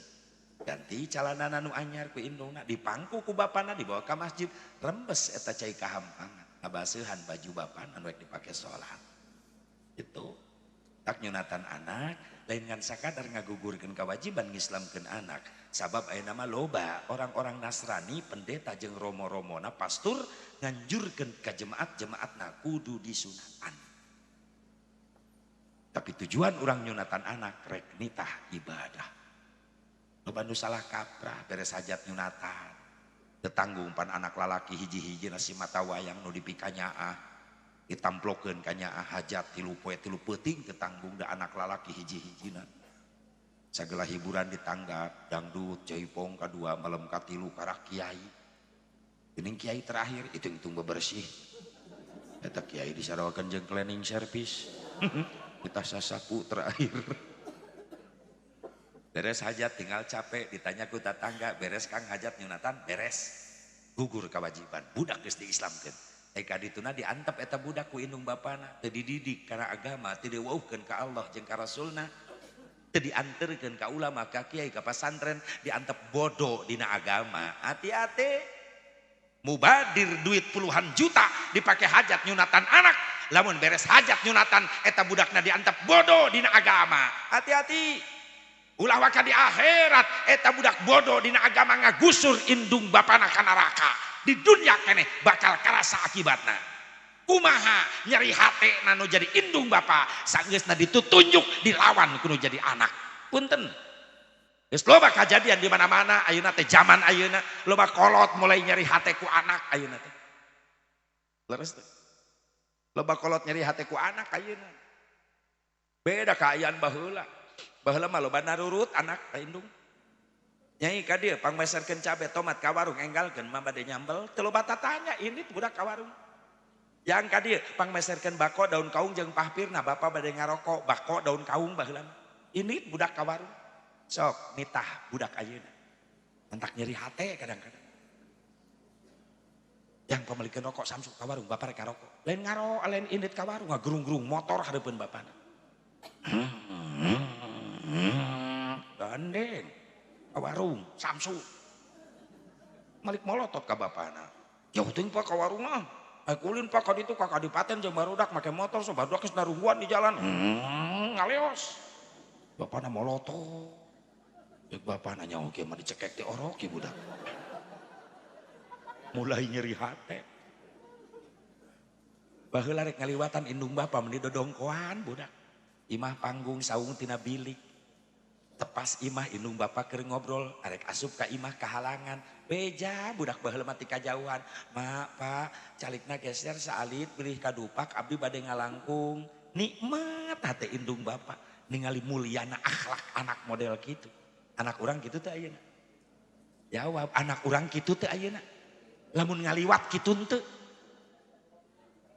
Ganti calana nu anyar ku indungna, dipangku ku bapana dibawa ka masjid, rembes eta cai kahampangan. Ngabaseuhan baju bapana anu rek dipake salat. Itu tak nyunatan anak lain ngan sakadar ngagugurkeun kewajiban ngislamkeun anak. Sabab ayeuna mah loba orang-orang Nasrani, pendeta jeung romo-romona pastur nganjurkeun ka jemaat-jemaatna kudu disunatan. Tapi tujuan urang nyunatan anak rek nitah ibadah. Loba nu salah kaprah beres hajat nyunatan. Tetanggung pan anak lalaki hiji-hiji nasi mata wayang nu dipikanyaah ditamplokeun kanyaah hajat tilu poe tilu peuting tetanggung da anak lalaki hiji-hijina. Sagala hiburan ditanggap dangdut jaipong kadua malam katilu karak kiai. Geuning kiai terakhir hitung-hitung bebersih. Eta kiai disarawakeun jeung cleaning service. Kita sasapu terakhir. Beres hajat tinggal capek ditanya ku tetangga beres kang hajat nyunatan beres gugur kewajiban budak geus diislamkeun. Eka dituna diantep eta budak ku indung bapana teu dididik kana agama teu diwauhkeun ka Allah jeung ka Rasulna teu dianterkeun ka ulama ka kiai ka pasantren diantep bodoh dina agama. Hati-hati mubadir duit puluhan juta dipake hajat nyunatan anak lamun beres hajat nyunatan eta budakna diantep bodoh dina agama. Hati-hati. Ulah waka di akhirat eta budak bodoh dina agama ngagusur indung bapana ka neraka. Di dunia keneh bakal karasa akibatna. Kumaha nyeri hate nu jadi indung bapa sanggeusna ditutunjuk dilawan kudu jadi anak. Punten. Geus loba kajadian di mana-mana ayeuna teh zaman ayeuna loba kolot mulai nyeri hate ku anak ayeuna teh. Leres teh. Loba kolot nyeri hate ku anak ayeuna. Beda kaayaan baheula. Baheula mah loba narurut anak ka indung. Nyai ka dieu pangmeserkeun cabe tomat ka warung enggalkeun mah bade nyambel teu loba tatanya ini budak ka warung. Yang ka dieu pangmeserkeun bako daun kaung jeung pahpirna bapa bade ngarokok bako daun kaung baheula. Ini budak ka warung. Sok nitah budak ayeuna. Entak nyeri hate kadang-kadang. Yang pemilikeun rokok samsuk ka warung bapak rek ngarokok. Lain ngaro lain indit ka warung ngagerung-gerung motor hareupeun bapana. Gandeng ka warung samsuk. Malik molotot ka bapana. Jauh teuing Pak ka warung ah. Ai kulin Pak ka ditu ka kadipaten jeung barudak make motor so barudak geus narungguan di jalan. Ngaleos. Bapana molotot. Dek bapak nanya oke mah dicekek di orok ya budak. Mulai nyeri hate. Baheula rek ngaliwatan indung bapak meni dodongkoan budak. Imah panggung saung tina bilik. Tepas imah indung bapak keur ngobrol arek asup ka imah kahalangan. Beja budak baheula mah ti kajauhan. Mak, Pak, calikna geser saalit bilih kadupak abdi bade ngalangkung. Nikmat hate indung bapak ningali mulyana akhlak anak model kitu. Anak urang kitu teh ayeuna. Jawab, anak urang kitu teh ayeuna. Lamun ngaliwat kitu henteu.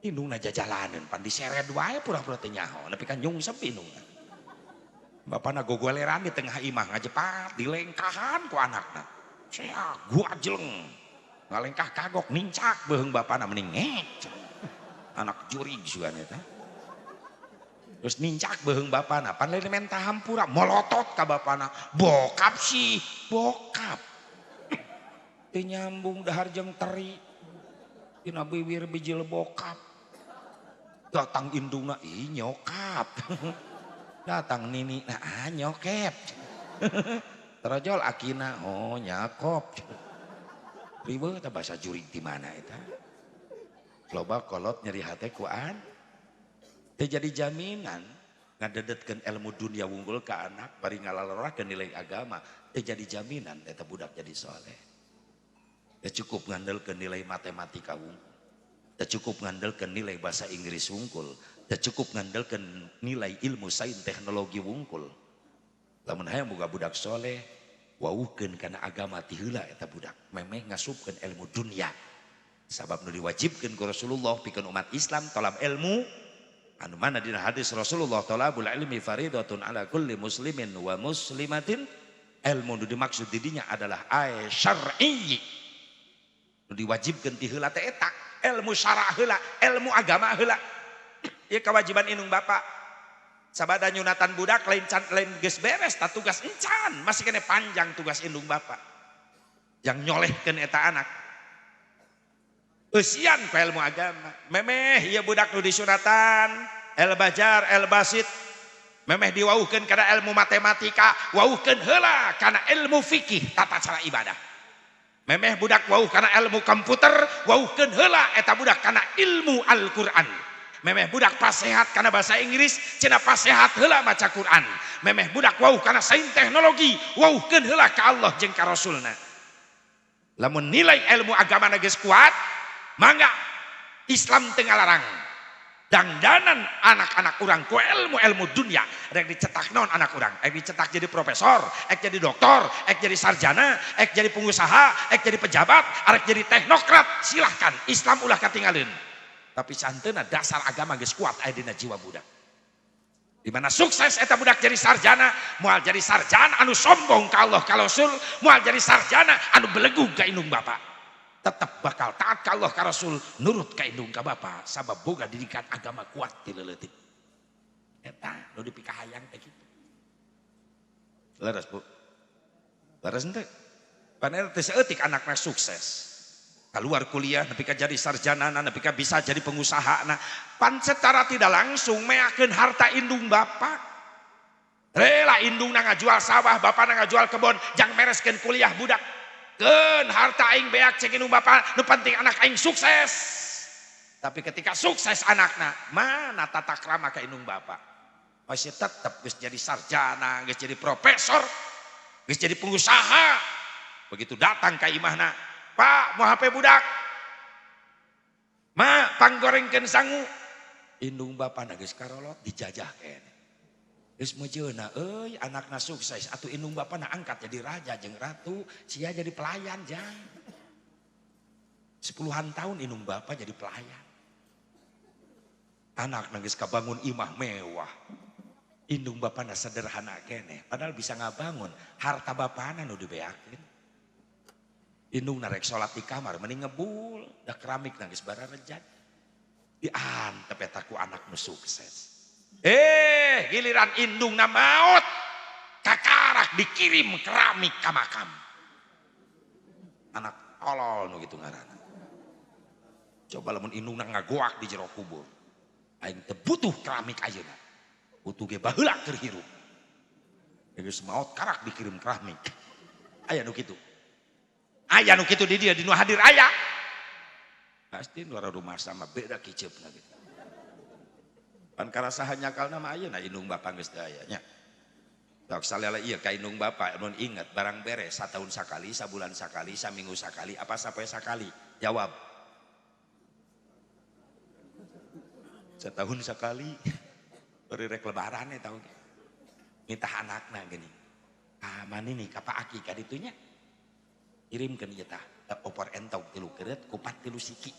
Indungna jajalaneun pan disered wae pura-pura teu nyaho, nepi ka nyungsep indungna. Bapana gogoleran di tengah imah ngajepat dilengkahan ku anakna. Sia gua jeleng. Ngalengkah kagok nincak beuheung bapana mending ngek. Anak jurig sugan eta. Terus nincak beuheung bapana, pan lain menta hampura, molotot ka bapana. Bokap sih, bokap. Teu nyambung dahar jeung teri. Dina biwir bijil bokap. Datang indungna, ih nyokap. Datang nini, nah ah, nyokep. Terojol akina, oh nyakop. Riweuh teh bahasa jurig di mana eta? Loba kolot nyeri hate ku an. Teu jadi jaminan ngadedetkeun ilmu dunia wunggul ka anak bari ngalalorakeun nilai agama teu jadi jaminan eta budak jadi soleh. Teu cukup ngandelkeun nilai matematika wungkul, teu cukup ngandelkeun nilai bahasa Inggris wungkul, teu cukup ngandelkeun nilai ilmu sains teknologi wungkul. Lamun hayang boga budak soleh wauhkeun kana agama ti heula eta budak memeh ngasupkeun ilmu dunia. Sabab nu diwajibkeun ku Rasulullah pikeun umat Islam tolab ilmu. Anu mana dina hadis Rasulullah talabul ilmi faridatun ala kulli muslimin wa muslimatin. Ilmu nu dimaksud didinya adalah ay syar'i. Nu diwajibkeun ti heula teh eta ilmu syara heula, ilmu agama heula. Ieu kewajiban indung bapak. Sabada nyunatan budak lain can lain geus beres ta tugas encan, masih kene panjang tugas indung bapak. Yang nyolehkeun eta anak. Eusian ku ilmu agama. Memeh ieu budak nu disunatan, el bajar, el basit. Memeh diwauhkeun kana ilmu matematika, wauhkeun heula kana ilmu fikih, tata cara ibadah. Memeh budak wauh kana ilmu komputer, wauhkeun heula eta budak kana ilmu Al-Qur'an. Memeh budak pasehat kana bahasa Inggris, cenah pasehat heula maca Quran. Memeh budak wauh kana sains teknologi, wauhkeun heula ka Allah jeung ka Rasulna. Lamun nilai ilmu agama geus kuat, mangga Islam teu ngalarang dangdanan anak-anak urang ku ilmu-ilmu dunia. Rek dicetak naon anak urang? Rek dicetak jadi profesor, rek jadi doktor, rek jadi sarjana, rek jadi pengusaha, rek jadi pejabat, rek jadi teknokrat, silahkan. Islam ulah katinggalin. Tapi santeuna dasar agama geus kuat aya dina jiwa budak. Di mana sukses eta budak jadi sarjana, moal jadi sarjana anu sombong ka Allah ka Rasul, moal jadi sarjana anu belegug ka indung bapak. Tetap bakal taat ka Allah ka Rasul, nurut ka indung ka bapa, sabab boga didikan agama kuat ti leutik. Eta nu dipikahayang teh kitu. Leres Bu. Leres henteu? Pan eta teh saeutik anakna sukses. Keluar kuliah nepi ka jadi sarjana, nepi ka bisa jadi pengusaha. Nah, pan secara tidak langsung meakeun harta indung bapa. Rela indungna ngajual sawah, bapana ngajual kebon, jang mereskeun kuliah budak. Keun harta aing beak cek indung bapa, nu penting anak aing sukses. Tapi ketika sukses anakna, mana tata krama ka indung bapa? Masih tetep geus jadi sarjana, geus jadi profesor. Geus jadi pengusaha. Begitu datang ka imahna, "Pak, mau HP budak?" "Ma, panggorengkeun sangu." Indung bapana geus karolot dijajah keneh. Geus mejeuna euy anakna sukses atuh indung bapana angkat jadi raja jeung ratu, sia jadi pelayan jang. 10-an tahun indung bapa jadi pelayan. Anak geus kabangun imah mewah. Indung bapana sederhana keneh, padahal bisa ngabangun harta bapana nu dibeakeun. Indung narek salat di kamar mending ngebul, da keramik geus bararejat. Diantep eta ku anak nu sukses. Giliran indungna maot, kakarak dikirim keramik ka makam. Anak tolol nu kitu ngaranna. Coba lamun indungna ngagoak di jero kubur. Aing teu butuh keramik ayeuna. Butuh ge baheula keur hirup. Geus maot karak dikirim keramik. Aya nu kitu. Aya nu kitu di dieu di nu hadir aya. Pasti nu rumah sama beda kiceupna gitu. Pan karasaha nyakalna mah ayeuna indung bapa geus teu aya nya. Sok salele ieu ka indung bapa mun inget barang beres satahun sakali, sabulan sakali, saminggu sakali, apa sapoe sakali? Jawab. Setahun sekali. Beri rek lebaran ya tahu. Minta anakna gini. Ah manini ka Pak Aki ka ditunya. Kirimkeun ieu tah opor entog 3 keureut kupat 3 siki.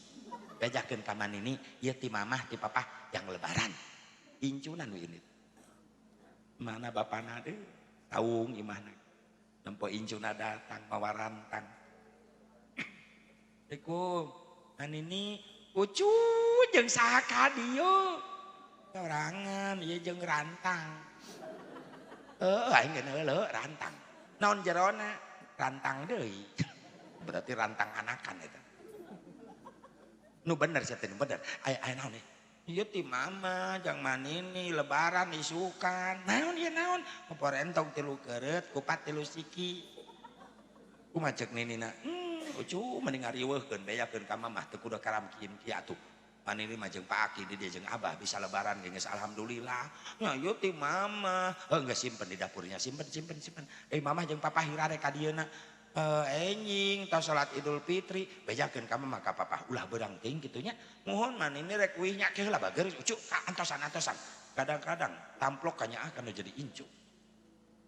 Bejakeun ka manini ieu ti mamah ti papah yang lebaran. Incunan we ini. Mana bapana deui? Saung imahna. Nempo incuna datang mawa rantang. Assalamualaikum. Manini ucu jeung saha ka dieu? Sorangan ieu jeung rantang. Heuh aing geus heuleuh rantang. Naon jerona? Rantang deui. Berarti rantang anakan eta. Nu bener sia teh nu bener. Aya aya naon ieu? Ieu ti mama jang manini lebaran isukan. Naon ieu naon? Opor entog 3 keureut kupat 3 siki. Kumaha ceuk ninina? Ucu mending ngariweuhkeun beakeun ka mamah teu kudu karamkin kieu atuh. Manini mah jeung Pak Aki di dia jeung Abah bisa lebaran geus alhamdulillah. Nya ieu ti mama. Heuh geus simpen di dapurnya, simpen simpen simpen. Mamah jeung Papa hirare ka dieuna. Enjing tos salat Idul Fitri bejakeun ka mamah ka Papa ulah beurang teuing kitu nya. Muhun manini rek uih nya ke heula bager ucu ka antosan-antosan. Kadang-kadang tamplok ka nyaah kana jadi incu.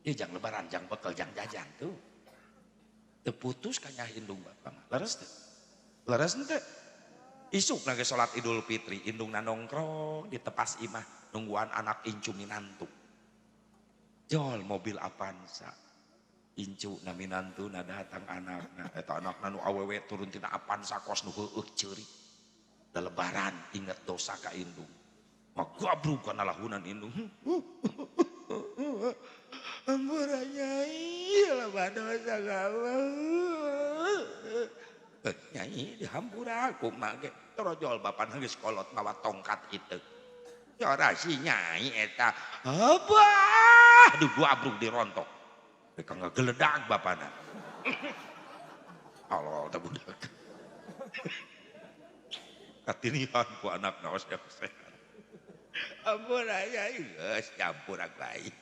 Ieu jang lebaran jang bekel jang jajan tuh. Teu putus ka nyaah indung bapa mah. Leres teu? Leres henteu? Isuk lagi sholat Idul Fitri, indungna nongkrong di tepas imah nungguan anak incu minantu. Jol mobil Avanza. Incu na minantu na datang anakna, eta anakna nu awewe turun tina Avanza kos nu heueuh ceurik. Da lebaran inget dosa ka indung. Magabrug kana lahunan indung. Ampura nyai, lebar dosa ka nyai dihampura kumaha ge torojol bapana geus kolot mawa tongkat itu. Ora si nyai eta. Abah, aduh gua abrug dirontok. Mereka ngageledag bapana. Allah teh budak. Katinihan ku anakna oseh-osehan. Ampura nyai geus campur aku aing.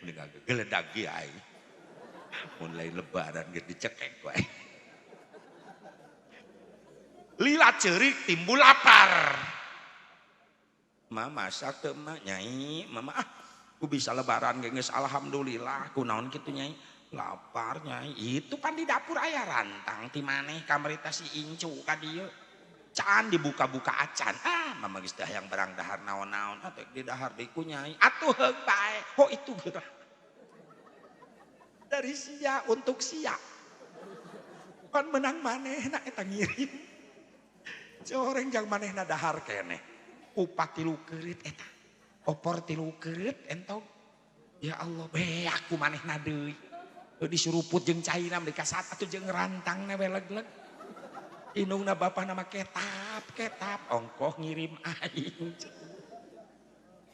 Mending ngageledag ge aing. Mun lain lebaran geus dicekek ku aing. Lila ceurik timbul lapar. Ma masak teu ma nyai, mama ah ku bisa lebaran geus alhamdulillah kunaon kitu nyai. Lapar nyai. Itu pan di dapur aya rantang ti maneh kamarita si incu ka dieu. Can dibuka-buka acan. Ah mama geus teu hayang barang dahar naon-naon atuh di dahar deui ku nyai. Atuh heug bae. Oh itu geura. Dari sia untuk sia. Pan menang manehna eta ngirim. Coreng jang manehna dahar keneh. Kupat 3 keureut eta. Opor 3 keureut entog. Ya Allah, beak ku manehna deui. Disuruput jeung caina mereka saat atuh jeung rantangna we leg-leg. Indungna bapana mah ketap, ketap ongkoh ngirim aing.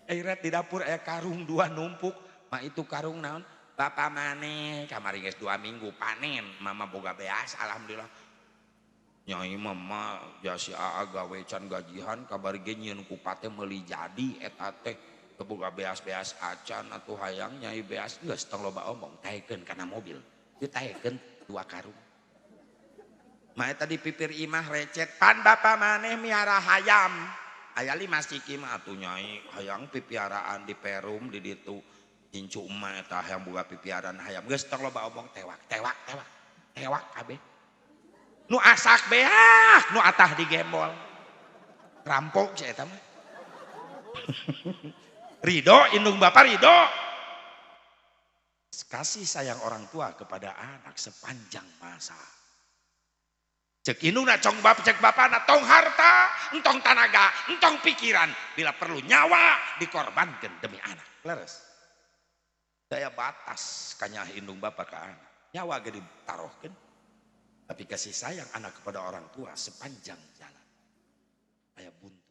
Airet di dapur aya karung 2 numpuk. Ma itu karung naon? Bapak maneh kamari geus 2 minggu panen, mama boga beas alhamdulillah. Nyai mama jasi aa gawe can gajihan kabar ge nyieun kupat teh meuli jadi eta teh. Teu boga beas-beas acan atuh hayang Nyai beas. Geus, tong loba omong, taekeun kana mobil. Ditaekeun 2 karung. Mae tadi pipir imah recet, pan bapak maneh miara hayam. Aya lima siki mah atuh Nyai, hayang pipiaraan di perum di ditu. Incu emak eta hayang boga pipiaraan hayam. Geus, tong loba omong, tewak, tewak, tewak. Tewak kabeh. Nu asak beak, nu atah digembol. Rampok si eta mah. Ridho, indung bapak ridho. Kasih sayang orang tua kepada anak sepanjang masa. Cek indung na cong bapak, cek bapak na tong harta, entong tanaga, entong pikiran. Bila perlu nyawa dikorbankan demi anak. Leres. Daya batas kanya indung bapak ke anak. Nyawa ge ditaruhkan. Tapi kasih sayang anak kepada orang tua sepanjang jalan. Aya buntu.